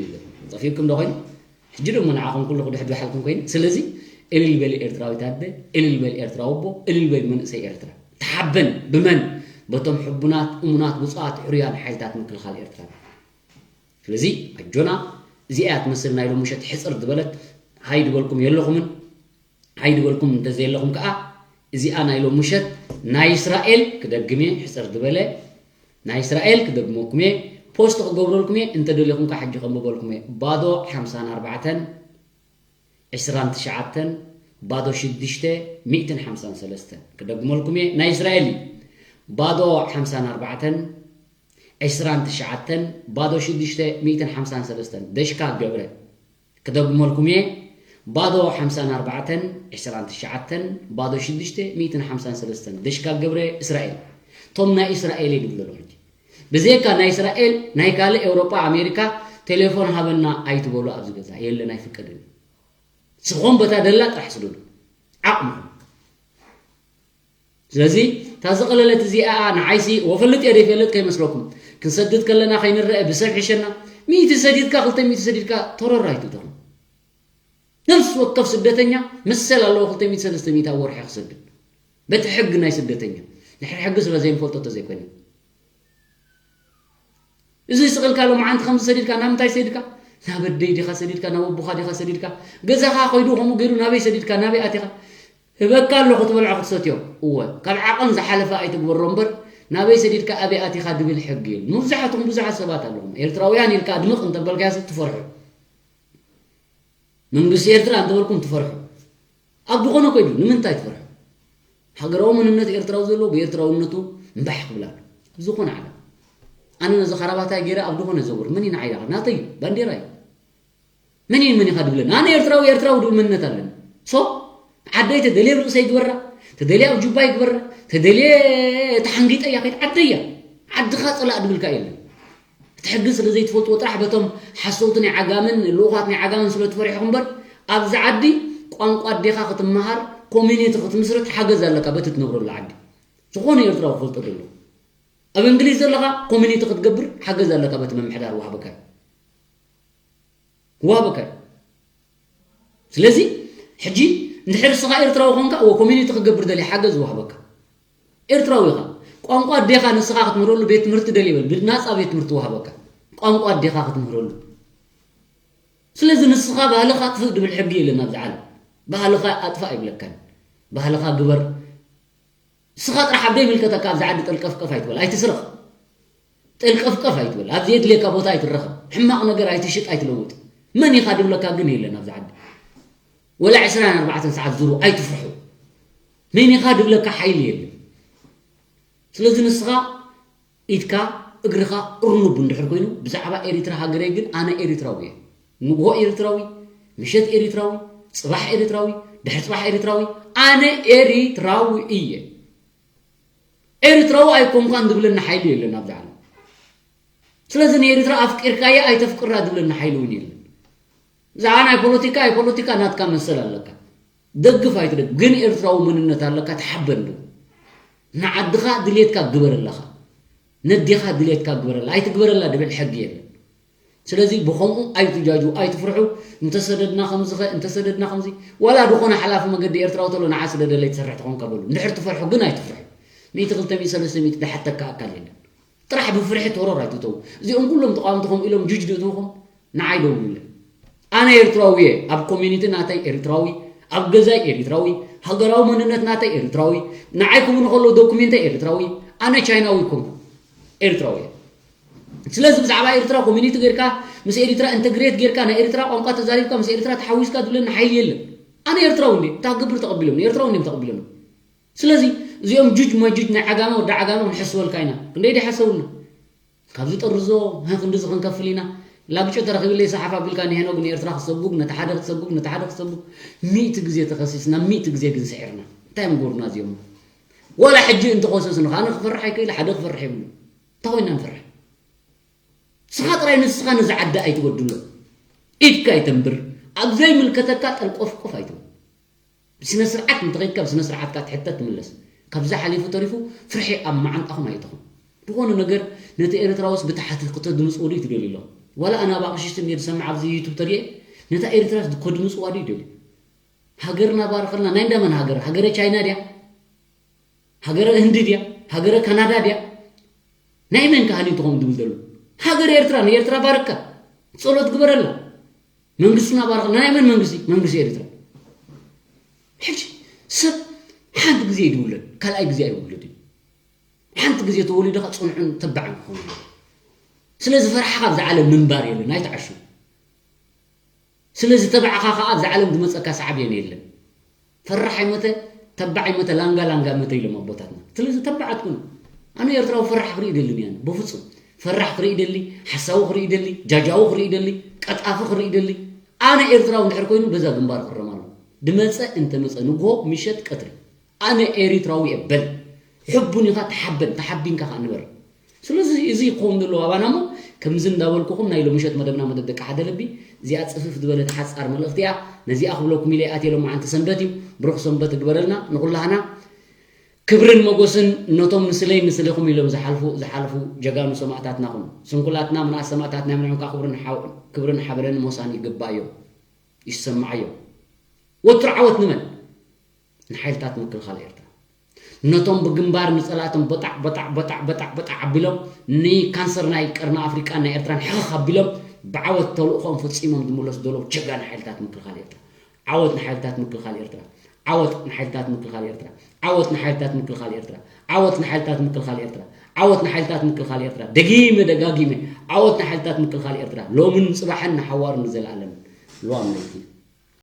ጠፊእኩም ዶ ኮይኑ ሕጂ ደሞ ንዓኹም ኩሉ ክድሕዱ ሓልኩም ኮይኑ ስለዚ እልል በሊ ኤርትራዊት ኣደ እልል በሊ ኤርትራዊ ኣቦ እልል በሊ መንእሰይ ኤርትራ ተሓበን ብመን በቶም ሕቡናት እሙናት ብፁዓት ሕሩያን ሓይልታት ምክልኻል ኤርትራ ስለዚ ኣጆና እዚኣ እያ ትመስል ናይ ሎም ምሸት ሕፅር ዝበለት ሃይ ድበልኩም የለኹምን ሃይ ድበልኩም እንተዘየለኹም ከዓ እዚኣ ናይ ሎም ምሸት ናይ እስራኤል ክደግም እየ ሕፅር ዝበለ ናይ እስራኤል ክደግመኩም እየ ፖስት ክገብረልኩም እየ እንተደሊኹም ከዓ ሕጂ ከንብበልኩም እየ ባዶ ሓምሳን ኣርባዕተን ዕስራን ትሽዓተን ባዶ ሽዱሽተ ሚእትን ሓምሳን ሰለስተን ክደግመልኩም እየ ናይ እስራኤል እዩ ባዶ ሓምሳን ኣርባዕተን ዕስራን ትሽዓተን ባዶ ሽዱሽተ ሚእትን ሓምሳን ሰለስተን ደሽካ ገብረ ክደግመልኩም እየ ባዶ ሓምሳን ኣርባዕተን ዕስራን ትሽዓተን ባዶ ሽዱሽተ ሚእትን ሓምሳን ሰለስተን ደሽካ ገብረ እስራኤል። እቶም ናይ እስራኤል እየ ዝብል ዘለኹ ሕጂ። ብዘይካ ናይ እስራኤል ናይ ካልእ ኤውሮጳ ኣሜሪካ ቴሌፎን ሃበና ኣይትበሉ ኣብዚ ገዛ የለን ኣይፍቀድን። ስኹም በታ ደላ ጥራሕ ስደዱ ዓቕምኹም። ስለዚ እታ ዝቐለለት እዚኣ ንዓይሲ ወፈልጥ እየ ዘይፈልጥ ከይመስለኩም ክንሰድድ ከለና ከይንረአ ብሰብ ሕሸና። ሚእቲ ሰዲድካ ክልተ ሚእቲ ሰዲድካ ተረራይቱ ተኹም ነፍሲ ወከፍ ስደተኛ መሰል ኣለዎ ክልተ ሚእቲ ሰለስተ ሚእቲ ኣብ ወርሒ ክሰድድ በቲ ሕጊ ናይ ስደተኛ። ድሕሪ ሕጊ ስለ ዘይንፈልጦ ተዘይኮይኑ እዚ ስቕልካ ሎማዓንቲ ከምዚ ሰዲድካ ናብ ምንታይ ሰዲድካ ናብ ኣደይ ዲኻ ሰዲድካ ናብ ኣቦኻ ዲኻ ሰዲድካ ገዛኻ ኮይዱ ከምኡ ገይሩ ናበይ ሰዲድካ ናበይ ኣቲኻ ህበካ ኣለኹ ትበልዖ ክትሰትዮ እወ ካብ ዓቐን ዝሓለፈ ኣይትግበሮ እምበር ናበይ ሰዲድካ ኣበይ ኣቲኻ ድብል ሕጊ የለን። መብዛሕትኹም ብዙሓት ሰባት ኣለኹም ኤርትራውያን ኢልካ ኣድምቕ እንተበልካዮስ ትፈርሑ። መንግስቲ ኤርትራ እንተበልኩም ትፈርሑ። ኣብ ዝኾነ ኮይዱ ንምንታይ ትፈርሑ? ሃገራዊ መንነት ኤርትራዊ ዘለዎ ብኤርትራውነቱ እምባሕ ክብል ኣሎ። ኣብ ዝኾነ ዓለም ኣነ ነዚ ካራባታይ ገይረ ኣብ ዝኾነ ዘውር መን እዩ ንዓይ ደኣ ናተይ እዩ ባንዴራ እዩ። መን እዩ መን ኢኻ ድብለኒ? ኣነ ኤርትራዊ ኤርትራዊ ድብል መንነት ኣለኒ። ሶ ዓደይ ተደልየ ኣብ ርእሰይ ግበራ፣ ተደልየ ኣብ ጁባ ይግበራ፣ ተደልየ ተሓንጊጠያ ከይድ ዓደያ። ዓድኻ ጽላእ ድብልካ የለን። እቲ ሕጊ ስለ ዘይትፈልጥዎ ጥራሕ በቶም ሓሰውቲ ናይ ዓጋምን ልኡኻት ናይ ዓጋምን ስለ ትፈሪሕኹም እምበር ኣብዚ ዓዲ ቋንቋ ኣዴኻ ክትመሃር ኮሚኒቲ ክትምስርት ሓገዝ ኣለካ በቲ ትነብረሉ ዓዲ ዝኾነ ኤርትራዊ ክፈልጦ ደሎ ኣብ እንግሊዝ ዘለኻ ኮሚኒቲ ክትገብር ሓገዝ ኣለካ በቲ ምምሕዳር ዋህበካ ዋህበካ ስለዚ ሕጂ እንድሕር ስኻ ኤርትራዊ ኾንካ እዎ ኮሚኒቲ ክገብር ደልየ ሓገዝ ዋህበካ ኤርትራዊ ኢኻ። ቋንቋ ኣዴኻ ንስኻ ክትምህረሉ ቤት ትምህርቲ ደልየ በል፣ ብናጻ ቤት ትምህርቲ ወሃበካ። ቋንቋ ኣዴኻ ክትምህረሉ። ስለዚ ንስኻ ባህልኻ ኣጥፍእ ድብል ሕጊ የለን ኣብዚ ዓለም። ባህልኻ ኣጥፋእ ኣይብለካን። ባህልኻ ግበር። ንስኻ ጥራሕ ኣብ ዘይምልከተካ ኣብዚ ዓዲ ጠልቀፍቀፍ ኣይትበል፣ ኣይትስረቕ። ጠልቀፍቀፍ ኣይትበል። ኣብ ዘየድልየካ ቦታ ኣይትረኸብ። ሕማቕ ነገር ኣይትሽጥ ኣይትለውጥ። መን ኢኻ ድብለካ ግን የለን ኣብዚ ዓዲ። ወላ ዕስራን ኣርባዕተን ሰዓት ዙሩ ኣይትፍርሑ። መን ኢኻ ድብለካ ሓይሊ የለን። ስለዚ ንስኻ ኢድካ እግርኻ እርኑብ እንድሕር ኮይኑ ብዛዕባ ኤሪትራ ሃገረይ ግን ኣነ ኤሪትራዊ እየ። ንግሆ ኤሪትራዊ፣ ምሸት ኤሪትራዊ፣ ጽባሕ ኤሪትራዊ፣ ድሕሪ ጽባሕ ኤሪትራዊ፣ ኣነ ኤሪትራዊ እየ። ኤሪትራዊ ኣይኮንኳን ድብለኒ ሓይሊ የለን ኣብዚ ዓለም። ስለዚ ንኤሪትራ ኣፍቂርካያ ኣይተፍቅራ ድብለኒ ሓይሊ እውን የለን። ብዛዕባ ናይ ፖለቲካ ኣይ ፖለቲካ ናትካ መሰል ኣለካ። ደግፍ ኣይትደግፍ ግን ኤርትራዊ መንነት ኣለካ ተሓበን ዶ። ንዓድኻ ድልየትካ ግበረላኻ። ነዴኻ ድልየትካ ግበረላ ኣይትግበረላ ድብል ሕጊ የለን። ስለዚ ብኸምኡ ኣይትጃጁ ኣይትፍርሑ። እንተሰደድና ከምዝኸ እንተሰደድና ከምዚ ዋላ ዝኾነ ሓላፊ መገዲ ኤርትራዊ ተሎ ንዓ ስደደለይ ትሰርሕ ትኾንካ በሉ። እንድሕር ትፈርሑ ግን ኣይትፍርሑ። ሚእቲ ክልተ ሚእቲ ሰለስተ ሚእቲ ድሓተካ ኣካል የለን። ጥራሕ ብፍርሒ ተሮር ኣይትእተዉ። እዚኦም ኩሎም ተቃወምቲ ከምኡ ኢሎም ጁጅ ድእትውኹም ንዓይ ደውሉለይ። ኣነ ኤርትራዊ እየ። ኣብ ኮሚኒቲ ናተይ ኤርትራዊ፣ ኣብ ገዛይ ኤርትራዊ፣ ሃገራዊ መንነት ናተይ ኤርትራዊ፣ ንዓይ ክብሉ ከለዉ ዶኩሜንተይ ኤርትራዊ፣ ኣነ ቻይናዊ ይኮንኩ ኤርትራዊ እየ። ስለዚ ብዛዕባ ኤርትራ ኮሚኒቲ ጌርካ ምስ ኤሪትራ ኢንተግሬት ጌርካ ናይ ኤሪትራ ቋንቋ ተዛሪብካ ምስ ኤሪትራ ተሓዊስካ ድብለኒ ሓይሊ የለን። ኣነ ኤርትራዊ እንዴ ታገብር ተቐቢሎም ኤርትራዊ እንዴም ተቐቢሎም ስለዚ እዚኦም ጁጅ መጁጅ ናይ ዓጋመ ወዲ ዓጋመ ክንሕስበልካ ኢና። ክንደይ ድሓሰብና ካብዚ ጠርዞ ክንድዚ ክንከፍል ኢና። ላግጮ ተረኺብለይ ሰሓፍ ኣቢልካ ንሄኖግ ንኤርትራ ክሰጉግ ነቲ ሓደ ክሰጉግ ነቲ ሓደ ክሰጉግ ሚእቲ ግዜ ተኸሲስና ሚእቲ ግዜ ግን ስዒርና። እንታይ እዮም ጎርና እዚኦም? ዋላ ሕጂ እንተኸሰሱን ኣነ ክፈርሕ ኣይክእል ሓደ ክፈርሕ የብሉ። እንታይ ኮይና ንፈርሕ? ስኻ ጥራይ ንስኻ ነዚ ዓዲ ኣይትበድሎ። ኢድካ ኣይተንብር። ኣብ ዘይምልከተካ ጠልቆፍቆፍ ኣይትበል። ብስነ ስርዓት እንተኸይድካ ብስነ ስርዓትካ ትሕተት ትምለስ። ካብዚ ሓሊፉ ተሪፉ ፍርሒ ኣብ መዓንጣኹም ኣይእተኹም። ዝኾነ ነገር ነቲ ኤርትራውስ ብታሕቲ ክተድምፅዎ ድዩ ትደልዩ ኣለኹም? ዋላ ኣነ ኣብ ኣቕሽሽቲ እንድየ ዝሰምዕ ኣብዚ ዩቱብ ተሪኤ ነታ ኤርትራስ ከድምፅዋ ድዩ ይደልዩ? ሃገርና ባርኸልና ናይ እንዳመን ሃገር? ሃገረ ቻይና ድያ? ሃገረ ህንዲ ድያ? ሃገረ ካናዳ ድያ? ናይ መን ካህን እዩ ትኸውን ድብል ዘሎ? ሃገር ኤርትራ ንኤርትራ ባርካ ጸሎት ግበረላ። መንግስትና ባርኸልና ናይ መን መንግስቲ? መንግስቲ ኤርትራ። ሕጂ ሰብ ሓንቲ ግዜ ይድውለድ ካልኣይ ግዜ ኣይውለድ እዩ። ሓንቲ ግዜ ተወሊድኻ ጽኑዕን ተባዕን ክኸውን ኣለዎ። ስለዚ ፈራሕኻ ኣብዚ ዓለም ምንባር የለን ኣይትዓሹ። ስለዚ ተባዕኻ ኸዓ ኣብዚ ዓለም ዝመፀካ ሳዕቤን የለን። ፈራሕ ኣይመተ ተባዕ ኣይመተ ላንጋ ላንጋ መተ ኢሎም ኣቦታትና። ስለዚ ተባዕ ኣትኩኑ። ኣነ ኤርትራዊ ፈራሕ ክርኢ ደልን እየ በፍፁም። ፈራሕ ክርኢ ደሊ፣ ሓሳዊ ክርኢ ደሊ፣ ጃጃዊ ክርኢ ደሊ፣ ቀጣፊ ክርኢ ደሊ። ኣነ ኤርትራዊ እንድሕር ኮይኑ በዛ ግንባር ክረም ኣሎ። ድመጸ እንተመጸ ንግሆ ምሸት ቀትሪ ኣነ ኤሪትራዊ እየ በል። ሕቡን ኢኻ ተሓበን፣ ተሓቢንካ ከኣ ንበር። ስለዚ እዚ ይኸውን ዘለዎ ኣባና እሞ ከምዚ እንዳበልኩኹም ናይ ሎምሸት መደብና መደብ ደቂ ሓደ ልቢ እዚኣ ጽፍፍ ዝበለት ሓጻር መልእኽቲ እያ። ነዚኣ ክብለኩም ኢለ ኣትየ ሎማዓንቲ ሰንበት እዩ። ብሩኽ ሰንበት እግበረልና ንኹላህና። ክብርን መጎስን ነቶም ንስለይ ንስለኹም ኢሎም ዝሓልፉ ዝሓልፉ ጀጋኑ ሰማእታትና ኹኑ። ስንኩላትና ምንኣስ ሰማእታትና እዮም። ንዕም ከዓ ክብርን ሓው- ክብርን ሓበረን ሞሳን ይግባዮ ይሰማዓዮ። ወትሩ ዓወት ንመን? ንሓይልታት ምክልኻል ኤርትራ። ነቶም ብግንባር ንጸላእቶም በጣዕ በጣዕ በጣዕ በጣዕ በጣዕ ኣቢሎም ንካንሰር ናይ ቀርኒ ኣፍሪቃን ናይ ኤርትራን ሕኽኽ ኣቢሎም ብዓወት ተልእኾም ፈጺሞም ዝመለሱ ዘለዉ ጀጋኑ ሓይልታት ምክልኻል ኤርትራ። ዓወት ንሓይልታት ምክልኻል ኤርትራ። ዓወት ንሓይልታት ምክልኻል ኤርትራ። ዓወት ንሓይልታት ምክልኻል ኤርትራ። ዓወት ንሓይልታት ምክልኻል ኤርትራ። ዓወት ንሓይልታት ምክልኻል ኤርትራ። ደጊመ ደጋጊመ ዓወት ንሓይልታት ምክልኻል ኤርትራ። ሎምን ጽባሕን ንሓዋሩ ንዘለኣለምን። ልዋም ለይቲ።